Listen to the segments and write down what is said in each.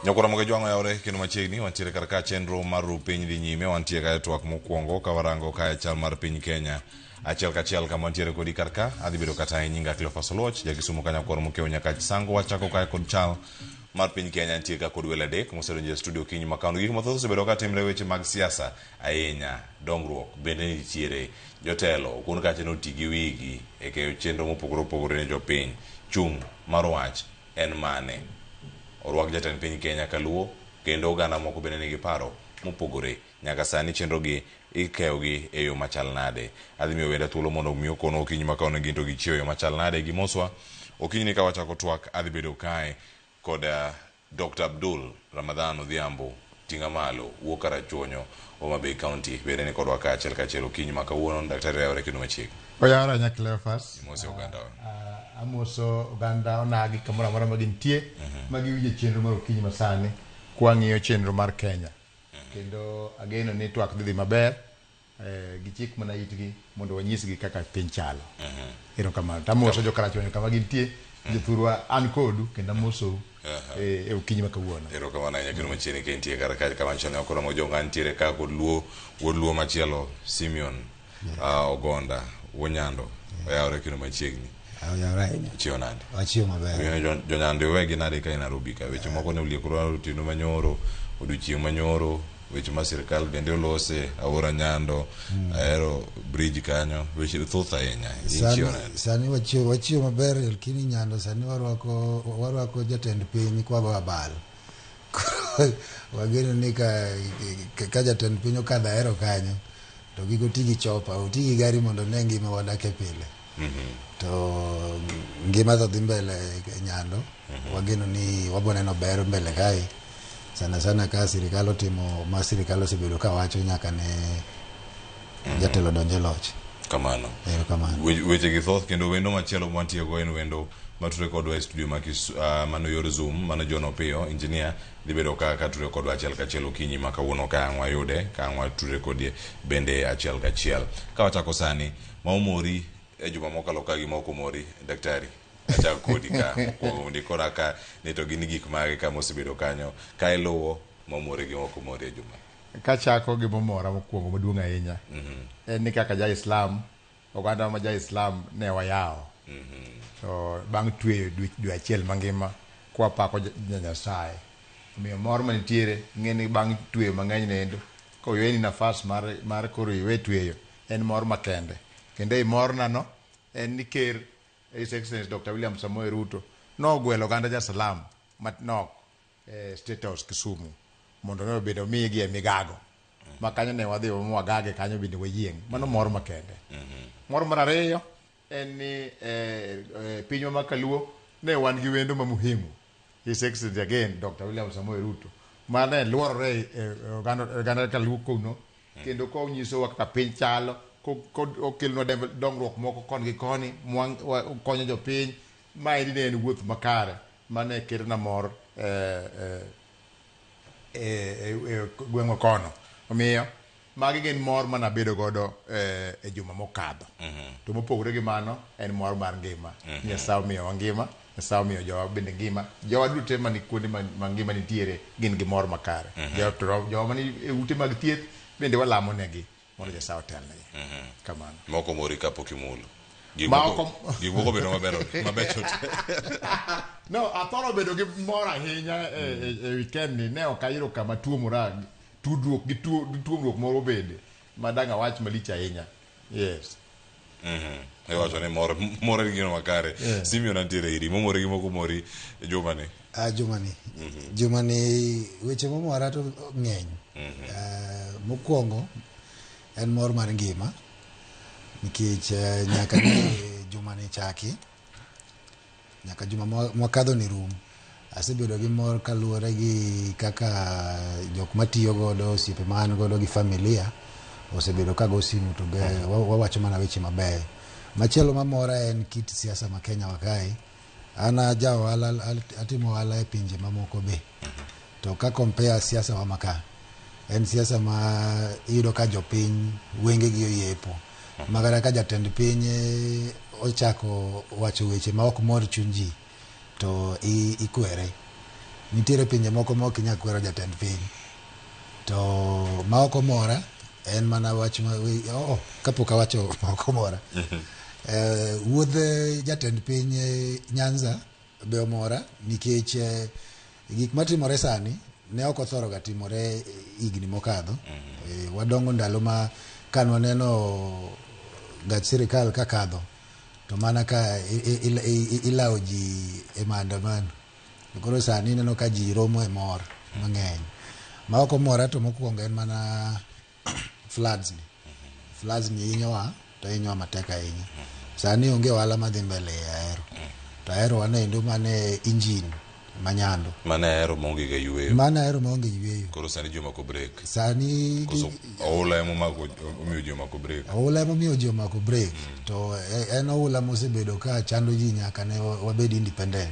Nyakora moge jwang'o yawre kendo machiegni wantiere kar ka chenro mar ru piny dhi nyime wantie ka e twak mokwongo ka warango ka e chal mar piny Kenya achiel kachiel kama wantiere kodi kar ka adhi bedo kata e nyinga Cleophas Oluoch jakisumo ka nyakwar mokewo nyaka Sango wachako kae kod chal mar piny Kenya nitie ka kod welo adek mosedonjo e studio okinyi ma kawuono gik mathoth osebedo ka timre weche mag siasa ahinya dongruok bende nitiere jotelo okon kacha ni oti gi wigi e keyo chenro mopogore opogore ne jopiny chung' mar wach en mane orwak jatend piny Kenya kaluo kendo oganda moko bende nigi paro mopogore nyaka sani chenro gi ikeyogi e yo machal nade adhi miyo wenda thuolo mondo omi okono okinyi ma kawuono gin to gichiewo e yo machal nade gimoswa okinyi ni ka wachako twak adhi bedo kae kod Dr. Abdul Ramadhan Odhiambo ting'a malo wuok Karachuonyo Homa Bay County bende ni kodwa ka achiel kachiel okinyi ma kawuono daktari oyawore kendo machiegni Oyawore ahinya Cleophas. Imoso oganda wa. Amoso oganda onagi kamoro amora ma gintie ma giwinjo chenro mar okinyi masani kwang'iyo chenro mar Kenya. Kendo ageno ni twak dhi dhi maber gichik mana itgi mondo wanyisgi kaka piny chalo. Erokamano. Tamoso jo Karachuonyo kama gintie, jothurwa an kodu kendo amosou e okinyi ma kawuono. Erokamano ahinya kendo machiegni ka intie kar kae kama chielo nyakora mojonga nitiere ka kod luo wuod luo machielo Simeon Ogonda wuo Nyando oyawore kendo machiegni. Oyawore ahinya. Chiewo nade? Wachiewo maber. Jo Nyando iwegi nade ka e Nairobi ka weche moko ne oliekore otieno manyoro odiochieng' manyoro weche ma sirikal bende olose aora Nyando ahero bridge kanyo weche thoth ahinya Sani, sani wachiewo maber lakini Nyando sani warwako jatend piny kwago abal. Wageno ni ka jatend piny okadho ahero kanyo to kik oti gi chopa oti gi gari mondo one ngima wadake pile. To ngima to dhi mbele e Nyando. Wageno ni wabo neno ber mbele kae sana sana ka sirikal otimo ma sirikal osebedo ka wacho nyaka ne jatelo donje loch. Kamano. Erokamano. Weche gi thoth kendo wendo machielo mwantie go en wendo mature kodwa e studio ma mano yor Zoom mano John Opiyo engineer dhi bedo ka ture kodwa achiel kachiel okinyi ma kawuono ka ang' wayude ka ang' wature kodi bende achiel kachiel. Ka wachako sani ma omori e juma mokalo ka gima ok omori daktari achak kodi ka mokwongo mondo ikona ka ni to gin gik mage ka mosebedo kanyo ka iluwo mamori gi mok omori e juma. Kachako gi momora mokwongo maduong' ahinya en ni kaka ja Islam oganda ma ja Islam ne wayawo to bang' tweyo dwe achiel mangima kwapako Nyasaye. Omiyo mor manitiere ing'e ni bang' tweyo mang'eny nendo koweni nafas mar koro iwe tweyo en mor makende. Kendo ei morna no en ni ker His Excellency Dr. William Samoei Ruto nogwelo oganda ja Salam manok e State House Kisumu mondo ne obed omigi e migago ma kanyo ne wadhi mwagage kanyo bende wayieng'. Mano mor makende. Mor mar ariyo en ni pinywa ma kaluo ne wan gi wendo ma muhimu His Excellency again Dr. William Samoei Ruto mane luorore e oganda kaluo kuno kendo konyisowa kaka piny chalo okelonwa dongruok moko koni gi koni konyo jopiny. Maendi ne en wuoth makare mane ketona mor e gweng'wa kono. Omiyo magi gin mor mane abedo godo e juma mokadho. To mopogore gi mano en mor mar ngima. Nyasaye omiyowa ngima, Nyasaye omiyo jowa bende ngima. Jowa duto mani kuonde ma ngima nitiere gin gi mor makare. Jowa mani e ute mag thieth bende walamo negi mondo Nyasaye otelnegi. Kamano. Moko mori kapok imulo. Gik moko bedo maber mabecho te. No, athoro bedo gi mor ahinya e weekend ni ne ok ayudo kama tuomora tudruok gi tuomruok moro bende ma dang' awach malich ahinya. Yes. Iwacho ni mor mor en gino makare. Simeon antiere iri momori gi moko mori juma ni. Jumani. Jumani weche momora to ng'eny. Mokwongo en mor mar ngima nikech nyaka ne jumani chaki nyaka juma mwakadho ni rum asebedo gi mor kaluwore gi kaka jok matiyo godo osiepe ma an godo gi familia osebedo ka go simu to wawacho mana weche mabeyo. Machielo mamora en kit siasa ma Kenya wa kae. An aja ohala atimo ohala e pinje mamoko be. To ka compare siasa wa maka en siasa ma iyudo ka jopiny wengegi oyepo. Ma kata ka jatend piny ochako wacho weche ma ok mor chuny ji to ikwere. Nitiere pinje moko ma ok inyal kwero jatend piny. To ma ok omora en mana wach ma oh, kapok awacho ma ok omora. Wuodh jatend piny Nyanza be omora nikech gik matimore sani ne ok othoro ga timore higni mokadho. Wadongo ndalo ma kan waneno gach sirikal kakadho to mana ka ilawo ji e maandamano. Koro sani ineno ka ji romo e mor mang'eny. Ma ok omora to mokwongo en mana floods ni. Floods ni hinyowa to hinyowa matek ahinya. Sani onge ohala madhi mbele e Ahero. To Ahero wanendo mane engine manyando. Mane Ahero maonge ga yueyo. Mane Ahero maonge yueyo. Koro sani ji omako break. Sani Koso oula emomako omiyo ji omako break. Oula emomiyo ji omako break. To en oula mosebedo ka chando ji nyaka ne wabed independent.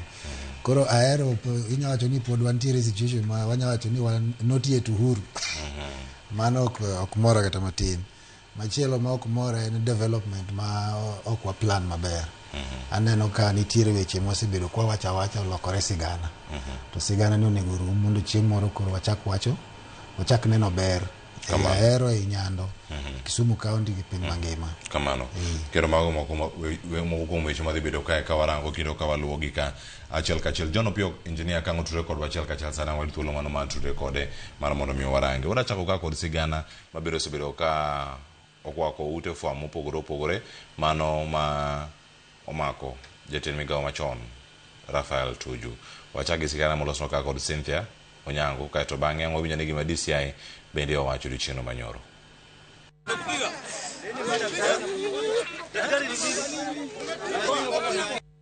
Koro Ahero inya wacho ni pod wantiere e situation ma wanya wacho ni wan not yet uhuru. Mano ok mora kata matin. Machielo ma ok mora en development ma ok wa plan maber. Aneno ka nitiere weche mwasebedo kwa wacho awacha olokore sigana. To sigana ni onego rum mondo chieng' moro koro wachak wacho, wachak neno ber. E Ahero, ei Nyando, Kisumu County gi piny mangima. Kamano. Kendo mago moko moko kuom weche madhi bedo kae ka warango kendo ka waluwo gi ka achiel kachiel. John Opiyo engineer ka otudore kodwa achiel kachiel sani wayud thuolo mano mar tudre kode mar mondo mi warange. Wadwa chako ka kod sigana mabiro osebedo ka okwako ute fwambo mopogore opogore mano ma omako jatend migawo machon Raphael Tuju. Wachak gi sigana molosnwa ka kod Cynthia Onyango kaeto bang'e ang' wawinjo ni gima DCI bende owacho odiochieng'no manyoro.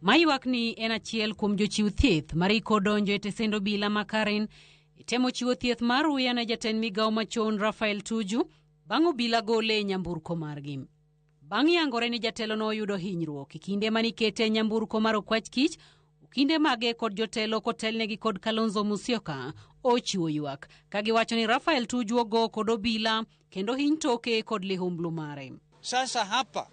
Maywak ni en achiel kuom jochiw thieth mariko donjo e tesend obila ma Karen itemo chiwo thieth mar ruya ne jatend migawo machon Raphael Tuju bang' obila gole e nyamburko margi. Bang' yangore ni jatelo no oyudo hinyruok e kinde manikete e nyamburko mar okwach kich, okinde mage kod jotelo kotelnegi kod Kalonzo Musyoka ochiwo ywak ka giwacho ni Raphael Tuju ogo kod obila kendo hiny toke kod lihumblu mare. Sasa hapa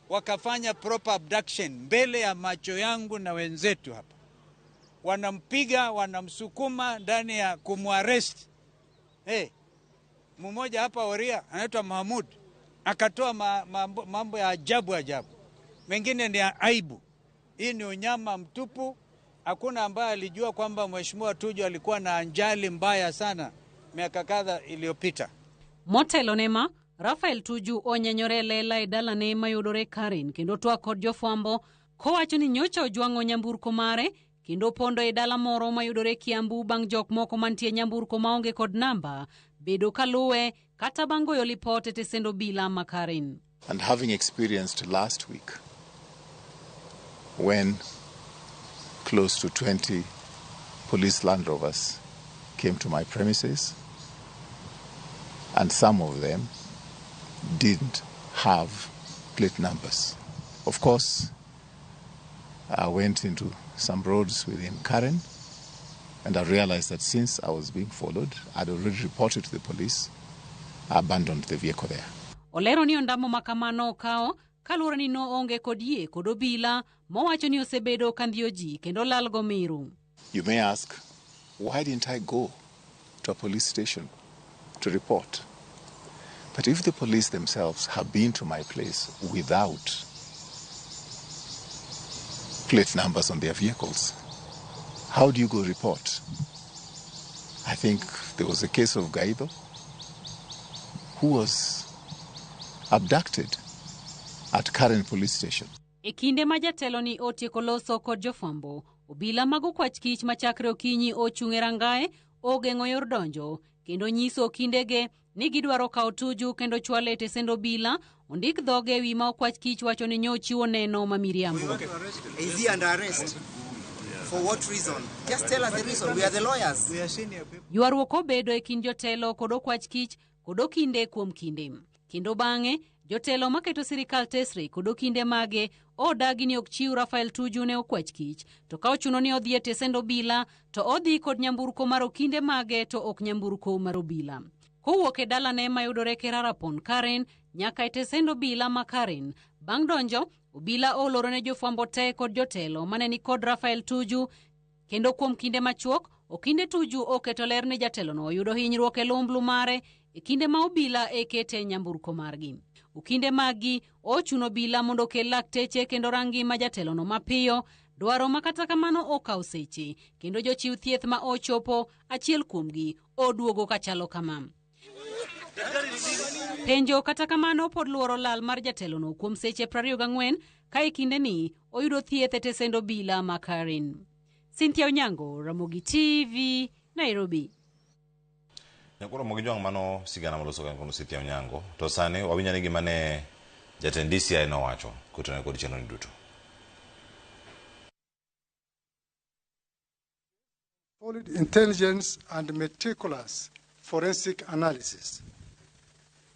wakafanya proper abduction mbele ya macho yangu na wenzetu hapa, wanampiga wanamsukuma ndani ya kumuarrest. Hey, mmoja hapa Oria anaitwa Mahmud akatoa mambo ya ajabu ajabu, mengine ni ya aibu. Hii ni unyama mtupu. Hakuna ambaye alijua kwamba Mheshimiwa Tuju alikuwa na ajali mbaya sana miaka kadha iliyopita. Motelo ne ma, Raphael Tuju onyenyore lela e dalane mayudore Karen kendo twak kod jofwambo kowacho ni nyocha ojwang'o nyamburko mare kendo pondo e dala moro mayudore Kiambu bang' jok moko mantie nyamburko maonge kod namba bedo kaluwe kata bang' goyo lipot e tesend obila ma Karen. And having experienced last week when close to 20 police Land Rovers came to my premises, and some of them didn't have plate numbers. Of course, I went into some roads within Karen, and I realized that since I was being followed, I'd already reported to the police. I abandoned the vehicle there. Olero ni ondamo ma kamano okawo kaluwore ni noonge kod yie kod obila mowacho ni osebedo ka ndhiyo ji kendo lal go miru. You may ask, why didn't I go to a police station to report? But if the police themselves have been to my place without plate numbers on their vehicles, how do you go report? I think there was a case of Gaido who was abducted at Karen police station. E kinde ma jatelo ni otieko loso kod jofwambo, obila mag okwach kich machakre okinyi ochung' e rangae ogeng'o yor donjo kendo nyiso okindege ni gidwaro kawo Tuju kendo chwale e tesend obila ondik dhoge ewi ma okwach kich wacho ni nyochiwo neno ma miriambo. Is he under arrest? For what reason? Just tell us the reason. We are the lawyers. We are senior people. Ywaruok obedo e kind jotelo kod okwach kich kod okinde kuom kinde. Kendo bang'e, jotelo maketo sirikal tesre kod okinde mage odagi ni ok chiw Raphael Tuju ne okwach kich, to ka ochuno ni odhi e tesend obila to odhi kod nyamburko mar okinde mage to ok nyamburko mar obila. Kowuok e dalane mayudore Kerarapon Karen nyaka e tesend obila ma Karen. Bang' donjo, obila oloro ne jofwambo te kod jotelo mane ni kod Raphael Tuju Kendo kuom kinde machuok, Okinde Tuju oketo ler ni jatelono oyudo hinyruok e lumblu mare e kinde ma obila e kete nyamburko margi. Okinde maggi ochuno obila mondo okel lakteche kendo rang ngima jatelono mapiyo, dwaro ma kata kamano okawo seche, kendo jochiw thieth ma ochopo achiel kuomgi oduogo kachalo kama. Penjo kata kamano pod luoro lal mar jatelono kuom seche 24 ka e kindeni oyudo thieth e tesend obila ma Karen. Cynthia Onyango, Ramogi TV, Nairobi. Nyakoro Ramogi Jwang' mano sigana moloso ka kono Cynthia Onyango. To sani wawinjo ni gima ne jatend DCI nowacho kotenore kod chenro ni duto. Solid intelligence and meticulous forensic analysis,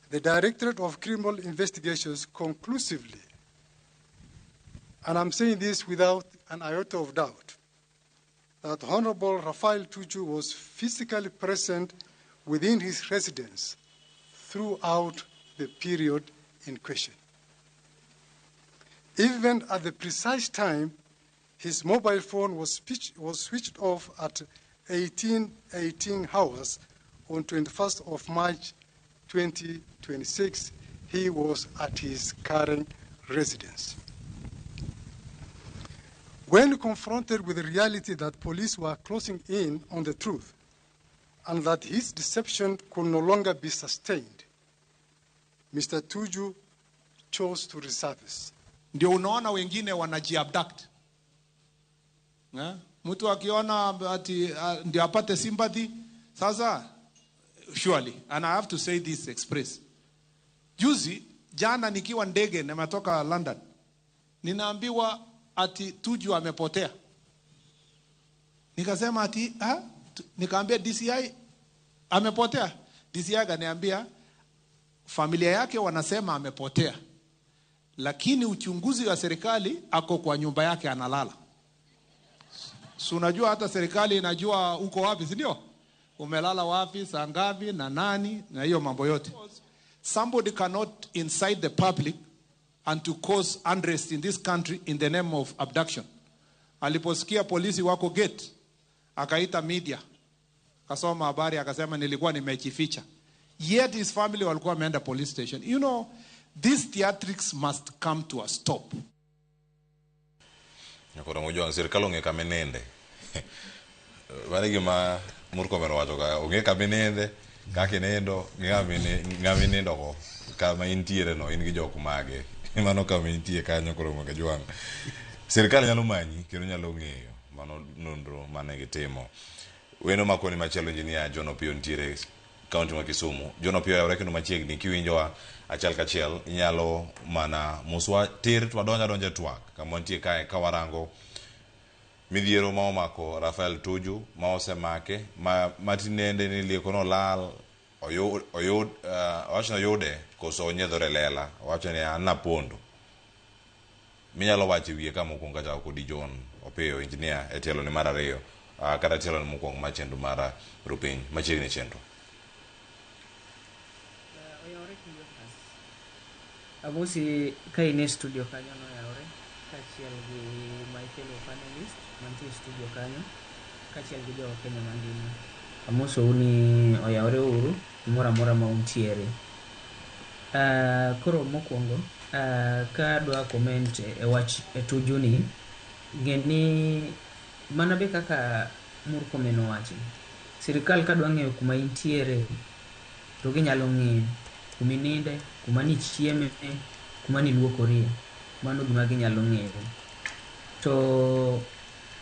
the Directorate of Criminal Investigations conclusively, and I'm saying this without an iota of doubt, that Honorable Raphael Tuju was physically present within his residence throughout the period in question. Even at the precise time, his mobile phone was switched off at 18:18 hours on 21st of March 2026. He was at his current residence. When confronted with the reality that police were closing in on the truth and that his deception could no longer be sustained, Mr. Tuju chose to resurface. Ndio unaona wengine wanajiabduct. Mtu akiona ati ndio apate sympathy. Sasa surely, and I have to say this express. Juzi jana nikiwa ndege nimetoka London, ninaambiwa ati Tuju amepotea. Nikasema ati nikaambia DCI amepotea. DCI akaniambia familia yake wanasema amepotea, lakini uchunguzi wa serikali ako kwa nyumba yake analala. Si unajua hata serikali inajua uko wapi, si ndio? Umelala wapi, saa ngapi na nani na hiyo mambo yote. Somebody cannot incite the public and to cause unrest in this country in the name of abduction. Aliposikia polisi wako gate, akaita media, akasoma habari, akasema nilikuwa nimejificha. Yet his family walikuwa wameenda police station. You know, these theatrics must come to a stop. Nyakoro Mojwang, sirkal ong'e kama ininde. Mano gima Murkomen owacho ka, ong'e kama ininde, kaka inindo, gi ng'ama inindogo, kama intiere no, in gi jok mage. Mano kama intie kanyo koro Mojwang. Sirkal nyalo manyi kendo nyalo ng'eyo mano nonro mane gitimo. Weno makoni machielo engineer John Opiyo nitiere kaunti ma Kisumu. John Opiyo yawre kendo machiegni kiwinjowa achiel kachiel inyalo mana moswa tir to wadonjo adonja e twak kama wantie kae ka warango midhiero ma omako Raphael Tuju ma osemake ma tinende ni lieko nolal oyud owacho ni oyude koso onyiedhore lela owacho ni an napondo. Minyalo wacho e wiye ka mokwongo kachako kodi John Opiyo engineer e tielo ni mar ariyo kata tielo ni mokwongo mar chenro mar Rupiny machiegni chenro. Amosi ka in e studio kanyo noyawre kaachiel gi my fellow panelist mantie e studio kanyo kaachiel gi jo Kenya mangima. Amosou ni oyawre uru kumoro amora ma untiere. Koro mokwongo ka adwa comment e wach e Tuju ni, ng'e ni mana be kaka Murkomen owacho, sirikal kadwa ng'eyo kuma intiere to ginyalo ng'eyo kuma ininde, kuma nichieme, kuma niluokorie. Mano gima ginyalo ng'eyo. To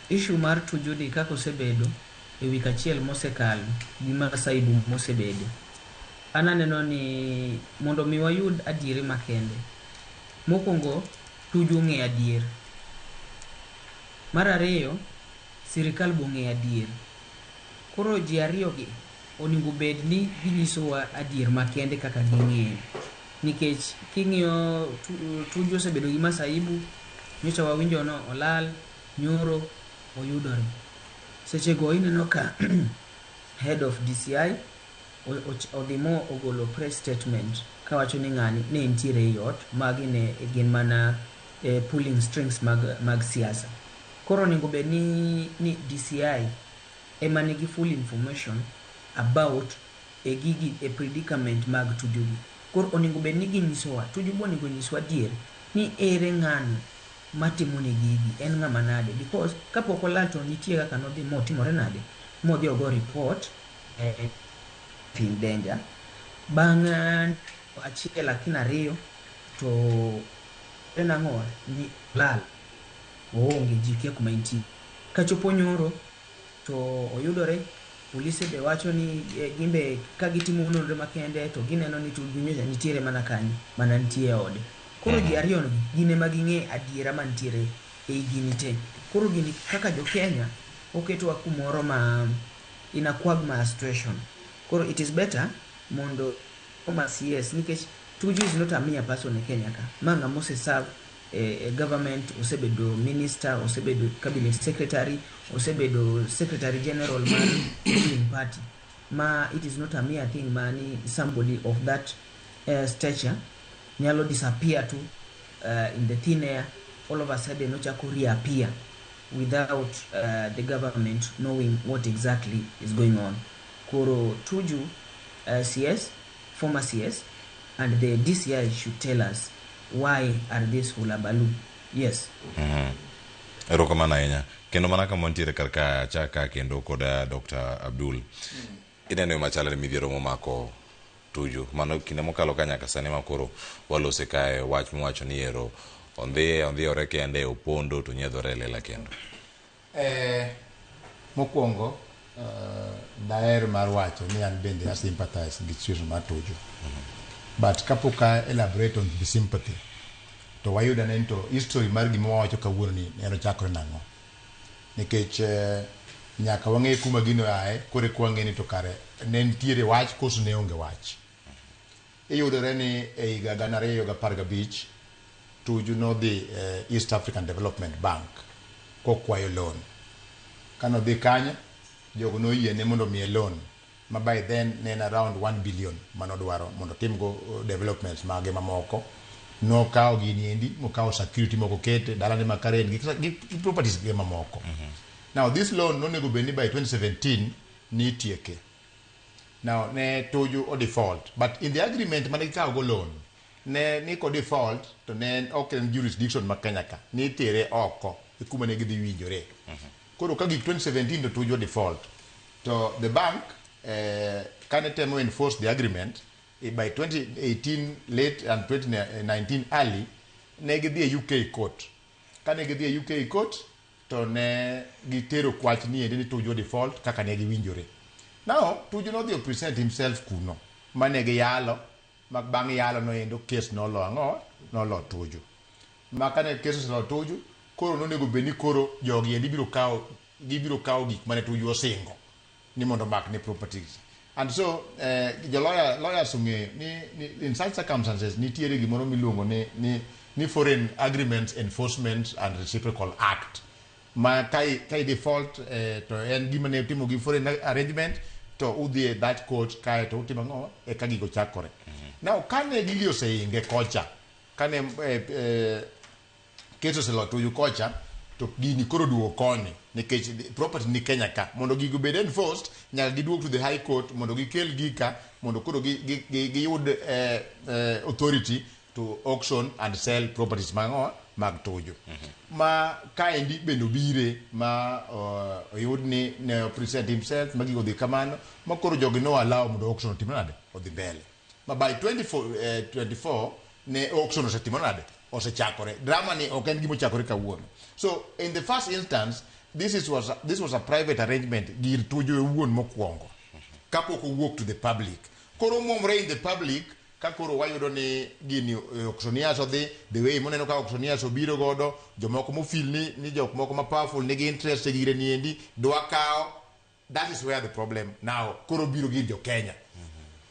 issue mar Tuju ni kaka osebedo e wik achiel mosekalo gi masaibu mosebedo, an aneno ni mondo mi wayud adieri makende, mokwongo Tuju ong'eyo adier. Mar ariyo, sirikal be ong'eyo adier. Koro ji ariyo gi onego bed ni ginyisowa adier makende kaka ging'eyo. Nikech king'iyo Tuju osebedo gi masaibu, nyocha wawinjo no olal, nyoro oyudore. Sechego ineno ka head of DCI odhi mo ogolo press statement kawacho ni ng'ani ne nitiere ei ot, magi ne gin mana pulling strings mag siasa. Koro onego bed ni, ni DCI ema nigi full information about e gigi e predicament mag Tuju gi. Koro onego bed ni ginyisowa, Tuju be onego nyiswa adier ni ere ng'ano matimo ne gigi, en ng'ama nade because kapok olal to nitie kaka nodhi motimore nade modhi ogo report e in danger. Bang' achiel lakini ariyo to en ang'o ni olal oonge ji kia kuma entie. Kachopo nyoro to oyudore polise be wacho ni gimbe ka gitimo nonro makende to gineno ni Tuju nyocha nitiere mana kanye mana nitie e ode. Koro ji ariyo gi gin ema ging'e adiera mantiere ei gini te. Koro gini kaka jo Kenya oketowa kumoro ma in a quagmire situation. Koro it is better mondo former CS nikech Tuju is not a mere person e Kenya ka. Ma ng'ama ose serve e government, osebedo minister, osebedo cabinet secretary, osebedo secretary general mar ruling party. Ma it is not a mere thing ma ni somebody of that stature nyalo disappear to in the thin air, all of a sudden ochako reappear without the government knowing what exactly is going on. Koro Tuju CS, former CS, and the DCI should tell us why are this hullabaloo. Yes. Erokamano ahinya. Kendo mana kama wantiere kar ka achaka kendo kod Dr. Abdul. Ineno yo machalre midhiero momako Tuju. Mano kinde mokalo ka nyaka sani ma koro walose kae wach miwacho ni ero ondhiyore kende opondo to nyiedhore e lela kendo. Mokwongo daher mar wacho ni an bende a sympathize gi situation mar Tuju. But kapok a elaborate on the sympathy, to wayudo ane ni to history mar gima wawacho kawuono ni en ochakore nang'o. Nikech nyaka wang'e kuma gino ae, koro eka wang'e ni to kare ne nitiere wach koso ne onge wach. Iyudore ni e higa 2015, Tuju nodhi East African Development Bank kokwayo loan. Kanodhi kanyo, jogo noyiene mondo omiye loan ma by then ne en around 1 billion manodwaro mondo otimgo developments mage mamoko. Nokawo gini endi, mokawo security moko kete dalane ma Karen gi properties ge mamoko. Now this loan nonego bed ni by 2017 nitieke. Now ne Tuju o default, but in the agreement mane gikawo go loan, ne ni ko default to ne ok en jurisdiction ma Kenya ka, nitere oko e kuma ne gidhi winjore. Koro ka gik 2017 to Tuju o default, to the bank kane temo enforce the agreement by 2018 late and 2019 early, ne gidhi e UK court. Kane gidhi e UK court, to ne gitero kwach ni endi ni Tuju o default kaka ne giwinjore. Now, Tuju nodhi o present himself kuno, mane giyalo, ma bang' yalo no endo case nolo ang'o? Nolo Tuju. Ma kane case oselo Tuju, koro nonego bed ni koro jogi endi biro kawo, gibiro kawo gik mane Tuju osingo ni mondo omak ne properties. And so, jo lawyers ong'eyo ni in such circumstances nitiere gimoro miluongo ni Foreign Agreements Enforcement and Reciprocal Act. Ma ka i default to en gima ne timo gi foreign arrangement to udhi e that court kae to utimo ang'o eka gigo chakore. Now kane gigi oseinge kocha, kane case oselo Tuju kocha, to gini koro duogo koni nikech property ni Kenya ka mondo gigo bed enforced nyaka giduog to the high court mondo gikel gika mondo koro giyud authority to auction and sell properties mag Tuju. Ma kaendi bende obire ma oyud ni ne present himself ma gigo dhi kamano ma koro jogi no allow mondo auction otim nade odhi mbele. Ma by 24 ne auction osetimo nade osechakore. Drama ni ok en gima ochakore kawuono. So in the first instance this was a private arrangement gir Tuju owuon mokwongo kapok owuok to the public. Koro omwomre in the public ka koro wayudo ni gini auctioneers odhi the way moneno ka auctioneers obiro godo jomoko mofeel ni jok moko ma powerful nigi interest e gire niendi dwa kawo. That is where the problem now koro biro gir jo Kenya.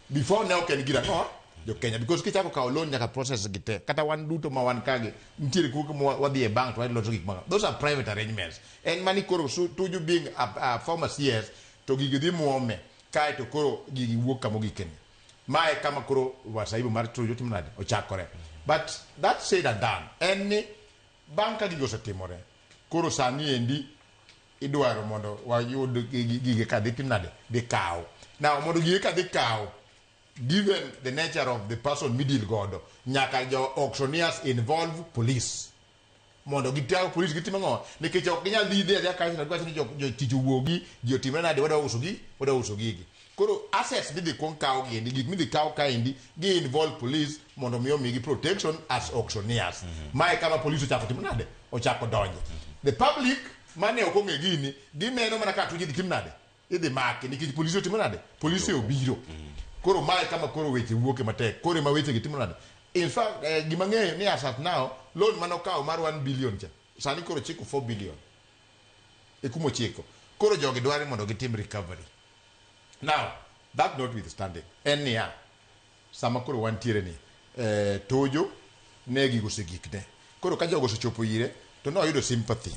Before ne ok en gir ang'o jo Kenya because kichako kawo loan nyaka process gi te kata wan duto ma wan kagi nitiere kuonde ma wadhi e bank to waloso gik ma those are private arrangements. En mani koro Tuju being a former CS to gigi dhi muome kae to koro gigi wuok kama ogikeni. Mae kama koro wasaibu mar Tuju timo nade ochakore. But that said and done, en ni bang' ka gigo osetimore, Koro sani endi idwaro mondo wayud gige ka dhi tim nade? Dhi kaw. Now mondo gige ka dhi kaw, given the nature of the person mideal godo, nyaka jo auctioneers involve police. Mondo gitaw police gitim ang'o? Nikech ok ginyal dhi dhi adhiya kacha to giwacho ni jotich owuogi, ji otimre nade, wadwa uso gi, wadwa uso gigi. Koro assets midhi kuong kaw gi endi, gik midhi kaw kaendi, gi involve police mondo mi omigi protection as auctioneers. Mae kama police ochako timo nade? Ochako donje. The public mane ok ong'e gini, gineno mana ka Tuju idhi tim nade? Idhi maki nikech polise otimo nade? Polise obiro. Koro mae kama koro weche wuoke matek. Koro ema weche gi timo nade? In fact, gima ng'eyo ni as at now, loan mane okawo mar 1 billion cha, sani koro ochiko 4 billion. E kuma ochiko. Koro jogi dwaro ni mondo gitim recovery. Now, that notwithstanding, en niya, sama koro wantiere ni, Tuju ne gigo osegikne. Koro ka jogo osechopo ire, to noyudo sympathy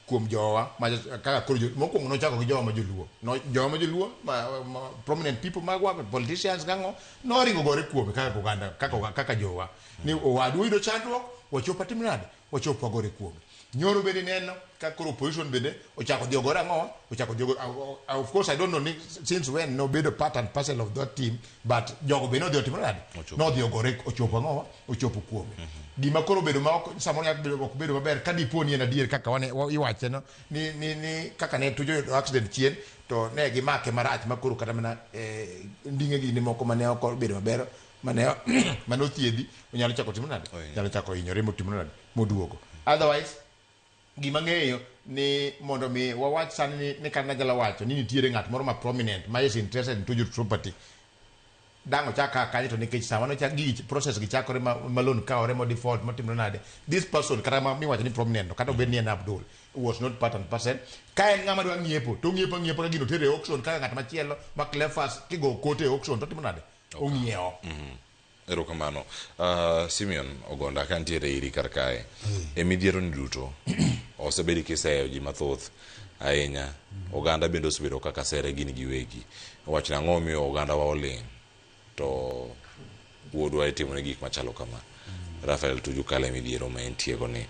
kuom jowa, ma, kaka koro jo, mokwongo nochako gi jowa ma joluo. No, jowa ma joluo, ma, prominent people magwa, politicians gang'o, noringo gore kuome kaka oganda, kaka jowa. Ni owadu oyudo chandruok, wachopo atim nade? Wachopo wagore kuome. Nyoro bende neno ka koro opposition bende ochako dhi ogore ang'o? Ochako dhi ogore, of course I don't know ni since when nobedo part and parcel of that team, but jogo be nodhi otimo nade? Nodhi ogore ochopo ang'o? Ochopo kuome. Gima koro bedo ma ok samoro nyalo bedo ok bedo maber ka dipo ni en adier kaka wane iwache no ni kaka ne Tuju oyudo accident chien to ne gimake marach ma koro kata mana ndinge gini moko mane ok obedo maber mane othiedhi onyalo chako timo nade? Onyalo chako hinyore motimo nade? Moduogo. Otherwise gima ng'eyo ni mondo mi wawach sani ni kata nanyalo wacho ni nitiere ng'at moro ma prominent ma is interested in Tuju property dang' ochak ka kanyo to nikech sama nochak gi process gi chakore ma loan kawore mo default motimore nade, this person kata ma miwacho ni prominent no, kata obed ni en Abdul, was not part and parcel. Ka en ng'ama dwa ng'iepo to ong'iepo ang'iepo ka gino tere e auction kaka ng'at machielo ma Cleophas kigo kote e auction to otimo nade? Ong'iewo. Erokamano. Simeon Ogonda ka nitiere iri kar kae. E midhiero ni duto osebedi kiseyo ji mathoth ahinya. Oganda bende osebedo kaka sere gin giwegi. Wach nang'o miyo oganda wa oling' to wuodwa itimo ne gik machalo kama. Raphael Tuju kale midhiero ma entiego ni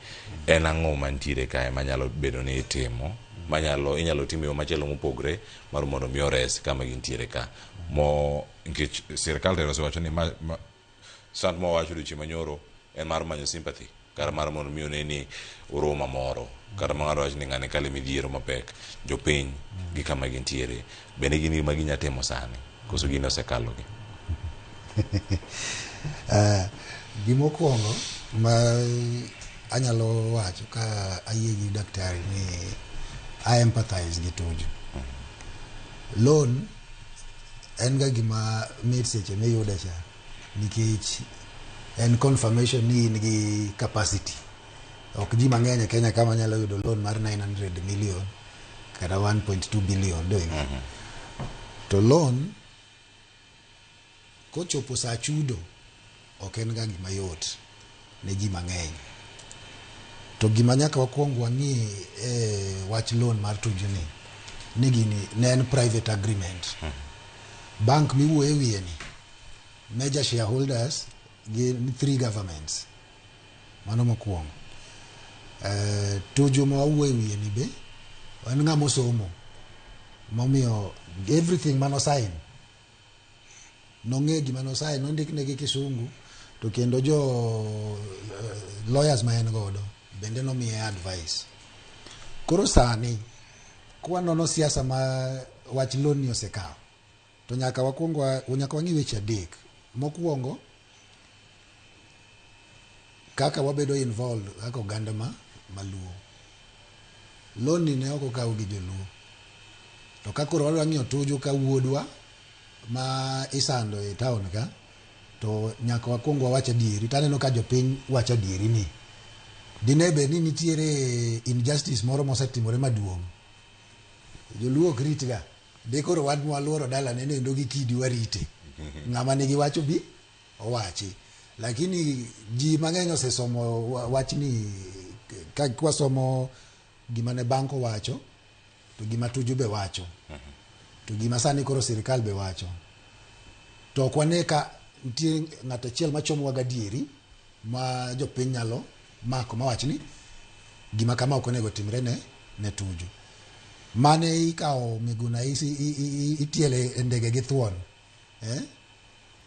en ang'o mantiere kae manyalo bedo ni itimo manyalo inyalo timo yo machielo mopogre mar mondo mi ores kama gintiere ka mo nikech sirikal tero osewacho ni ma sant mowacho odiochieng' manyoro en mar manyo sympathy kar mar mondo mi one ni uruma moro kata ma ng'ato wacho ni ng'ani kale midhiero mapek jopiny gi kama gintiere bende gin gima ginya timo sani koso gini osekalogi. Gimokwongo ma anyalo wacho ka ayie gi daktari ni I empathize gi Tuju. Loan en ga gima mit seche miyude cha nikech en confirmation ni in gi capacity. Ok ji mang'eny e Kenya kama nyalo yudo loan mar 900 million kata 1.2 billion donge. To loan kochopo sa chudo ok en ga gima yot ne ji mang'eny. To gima nyaka wakwong wang'i e wach loan mar Tuju ni gini ne en private agreement. Bank miwuoye wiye ni major shareholders gin 3 governments. Mano mokwongo. Tuju ma wawuoye wiye ni be en ng'ama osomo momiyo everything mano sign nong'e gima no sign nondikne gi kisungu to kendo jo lawyers ma en godo bende nomiye advice. Koro sani kwanono siasa ma wach loan ni osekawo to nyaka wakwong nyaka wang'i weche adek. Mokwongo kaka wabedo involved kaka oganda ma maluo. Loan ni ne ok okaw gi joluo. To ka koro wadwa ng'iyo Tuju ka wuodwa ma isando e town ka to nyaka wakwong wawach adieri. To aneno ka jopiny wacho adieri ni dine bed ni nitiere injustice moro mosetimore maduong'. Joluo ok rit ga. De koro wan waluoro dalane nendo gi kidi warite. Ng'ama nigi wach obi owachi. Lakini ji mang'eny osesomo wachni ka kwasomo gima ne bank owacho to gima Tuju be wacho. To gima sani koro sirikal be wacho. To ok wane ka nitie ng'at achiel machomowa gadieri ma jopiny nyalo mako mawach ni Gima kama ok onego timre ne ne Tuju. Mane ikawo Miguna isi, itiele e ndege gi thuon. Eh?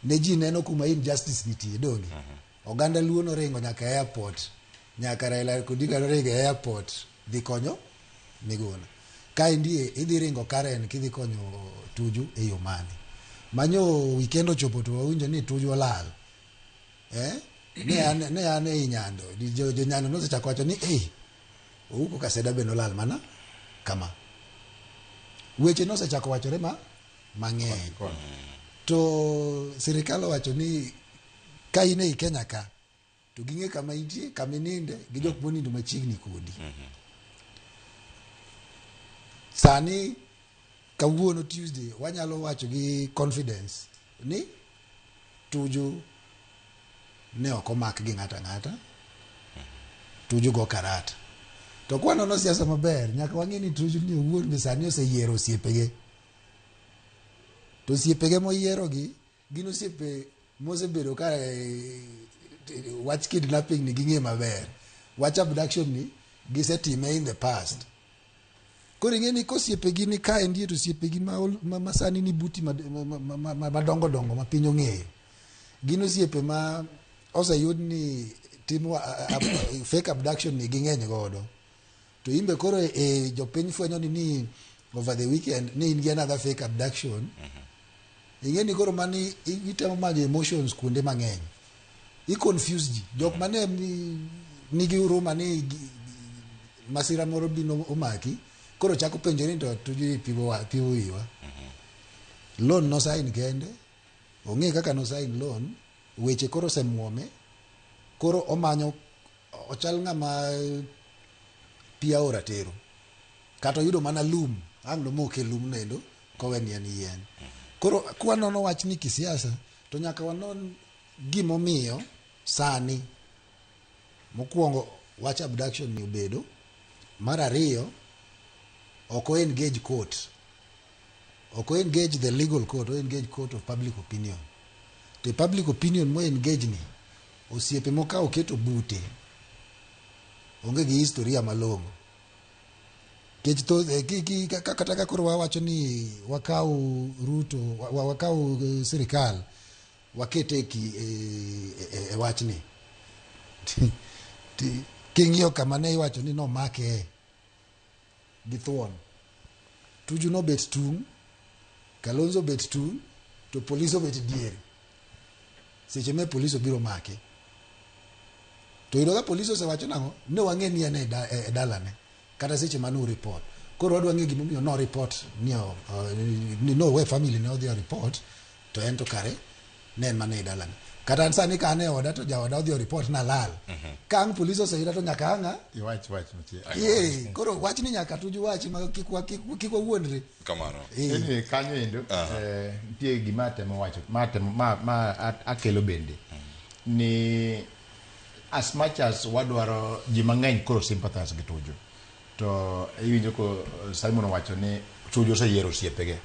Ne ji neno kuma injustice nitie, donge? Oganda Luo noringo nyaka airport. Nyaka Raila Odinga noringo e airport dhi konyo Miguna. Kaendi idhi ringo Karen kidhi konyo Tuju e yo mane? Manyo weekend ochopo to wawinjo ni Tuju olal. Eh? Ne an ne an ei Nyando. Jo, jo Nyando nosechako wacho ni eh Ouko Kaseda be nolal mana kama. Weche nosechako wachore ma mang'eny. To sirikal owacho ni ka in ei Kenya ka to ging'e kama intie, kama ininde gi jok monindo machiegni kodi. Sani kawuono Tuesday wanyalo wacho gi confidence ni Tuju ne ok omak gi ng'ato ang'ata. Tuju go karata. To kwanono siasa maber, nyaka wang'e ni Tuju ni owuon be sani oseyiero osiepege. To osiepege moyierogi gin osiepe mosebedo ka wach kidnapping ni ging'e maber. Wach abduction ni gisetime in the past. Koro ing'e ni kosiepegi ni kaendi to osiepegi ma, ma, ma sani ni buti madongo dongo ma piny ong'eyo. Gin osiepe ma oseyud ni timo fake abduction ni ging'eny godo. To imbe koro e, jopiny fwenyo ni ni over the weekend ni in gi another fake abduction. Ing'e ni koro mani itemo manyo emotions kuonde mang'eny. I confuse ji. Jok mane nigi huruma ni masira moro bino omaki, koro chako penjore ni to Tuju piwo piwo wiwa. Loan no sign kende, ong'e kaka no sign loan, weche koro osemuome, koro omanyo ochal ng'ama pi aora tero. Kata oyudo mana lum, ang' nomoke lum noendo kowe ni en yien. Koro kwanono wachni kisiasa, to nyaka wanon gimomiyo sani mokwongo wach abduction ni obedo. Mar ariyo, ok o engage court. Ok o engage the legal court, o engage court of public opinion. To e public opinion mo engage ni, osiepe mokawo keto bute, onge gi historia malong'o. Nikech thoth, kata ka koro wawacho ni wakaw Ruto, wakaw sirikal, wakete ki, e, e, e wachni. King'iyo kama ne iwacho ni nomake gi thuon, Tuju nobet tung', Kalonzo obet tung', to polis obet diere. Seche me polis obiro make. To yudo ka polis osewacho nang'o, ne wang'e ni en e, e dalane. Kata seche mane u report. Koro wadwa ng'e gimomiyo no report ni, ni no we family ne odhi o report, to en to kare ne en mana e dalane. Kata an sani ka an e oda to jaoda odhi o report nalal. Ka ang' polis oseyuda to nyaka ang'a Iwach wach machielo. Ee, koro wachni nyaka Tuju wachi ma kik wa- kik kik wawuondre. Kamano. Ee. Anyway, kanyo endo nitie gima atemo wacho ma atemo ma, ma akelo bende ni as much as wadwaro ji mang'eny koro sympathize gi Tuju to iwinjo ko Simon owacho ni Tuju oseyiero osiepege.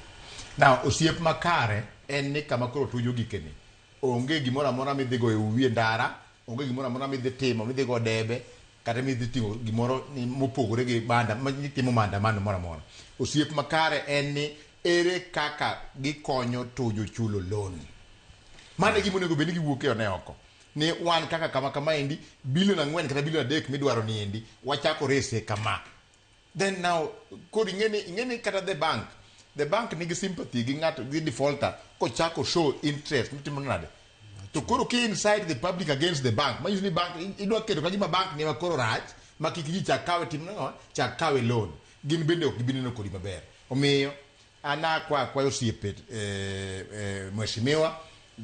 Now osiep makare en ni kama koro Tuju ogikeni onge gimoro amora midhi goyo uwi e ndara, onge gimoro amora midhi timo, midhi go debe kata midhi ting'o gimoro ni mopogore gi banda ma timo maandamano moro amora. Osiep makare en ni ere kaka gikonyo Tuju chulo loan. Mano e gima onego bed ni giwuok e one oko. Ni wan kaka kama kama endi bilion 4 kata bilion 3 midwaro ni endi wachako rese kama. Then now koro ing'e ni kata the bank nigi sympathy gi ng'ato gi defaulter kochako show interest nitimo nade. To koro ki incite the public against the bank, manyiso ni bank idwa keto ka gima bank ni ema koro rach ma kik ji chak kawe tim nang'o chak kawe loan. Gin bende ok gibi neno kodi maber. Omiyo an akwa akwayo osiepe mheshimiwa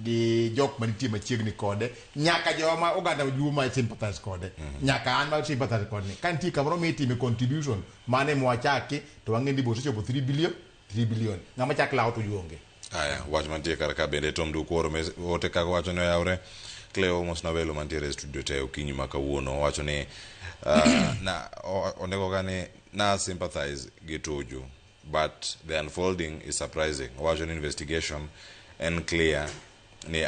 gi jok manitie machiegni kode nyaka joma oganda Luo ma sympathize kode nyaka an ma sympathize kode ni ka nitie kamoro mitime contribution mane mwachaki to wang'e ni bosechopo 3 billion 3 billion ng'ama chak lawo to onge. Aya, wach mantie kar ka bende Tom Duku oro ote kaka wacho ni oyawre. Cleo mosna welo mantiere e studio te okinyi ma kawuono owacho ni na onego ga ni na sympathize gi Tuju but the unfolding is surprising. Owacho ni investigation en clear ni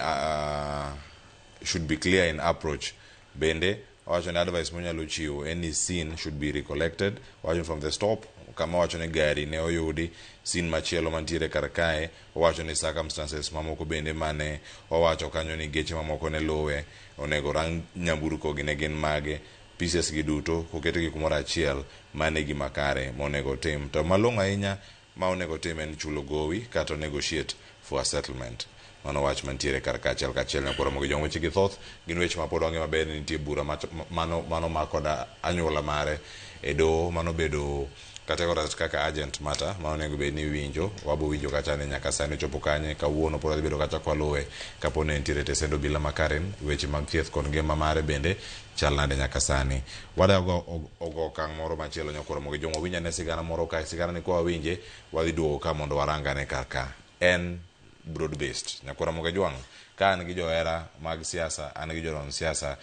should be clear in approach. Bende Owacho ni advice monyalo chiwo en ni scene should be recollected. Owacho from the stop kama owacho ni gari ne oyudi, scene machielo mantiere kar kae, owacho ni circumstances mamoko bende mane owacho kanyo ni geche mamoko ne luwe, onego rang nyamburko gi ne gin mage, pieces gi duto koketgi kumoro achiel, mano e gima kare monego otim. To malong'o ahinya ma onego otim en chulo gowi kata negotiate for a settlement. Mano wach mantiere kar ka achiel kachiel nyakwar Ramogi Jong. Weche gi thoth gin weche ma pod wang'e maber ni nitie bura mano mano ma koda anyuola mare e doho mano bedo categorized kaka urgent matter ma onego bed ni iwinjo. Wabo winjo kacha ni nyaka sani ochopo kanye, kawuono pod wadhi bedo kacha kwaluwe kapo ni entiere e tesend obila ma Karen, weche mag thieth kod ngima mare bende chal nade nyaka sani. Wadago ogo okang' moro machielo nyakwar Ramogi Jong. Wawinj ane sigana moro kae, sigana ni kwawinje wadhi duogo ka mondo warangane kar ka. En broad based. Nyakwar Ramogi Jwang', ka an gi johera mag siasa, an gi jolony siasa,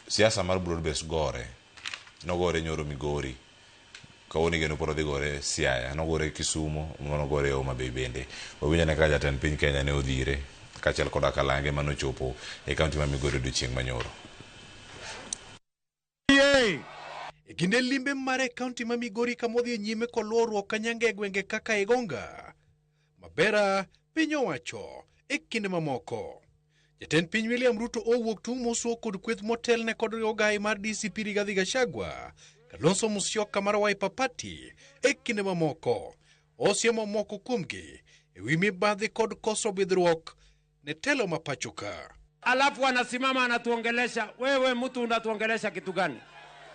siasa mar broad based gore. Nogore nyoro Migori. Kawuono igeno pod odhi gore Siaya, nogore Kisumu, nogore Homa Bay bende. Wawinj ane kaka jatend piny Kenya ne odhire kaachiel koda kalange manochopo e kaunti ma Migori odiochieng' manyoro. E kinde limbe mare e kaunti ma Migori kama odhi nyime koluoruok kanyanga e gwenge kaka Igonga, Mabera, piny owacho e kinde mamoko. Jatend piny William Ruto owuok tung' mosuo kod kweth motelne kod ogai mar DCP Rigathi Gachagua, Kalonzo Musyoka mar Wiper Party e kinde mamoko. Osiemo moko kuomgi e wi mibadhi kod koso bidhruok ne telo ma pacho ka. Alafu anasimama anatuongelesha, wewe mtu unatuongelesha kitu gani?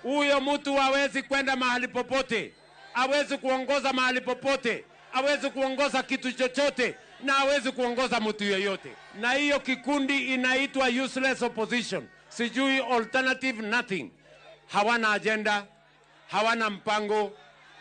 Huyo mtu hawezi kwenda mahali popote, hawezi kuongoza mahali popote, hawezi kuongoza kitu chochote na hawezi kuongoza mtu yeyote. Na hiyo kikundi inaitwa useless opposition, sijui alternative nothing. Hawana agenda, hawana mpango,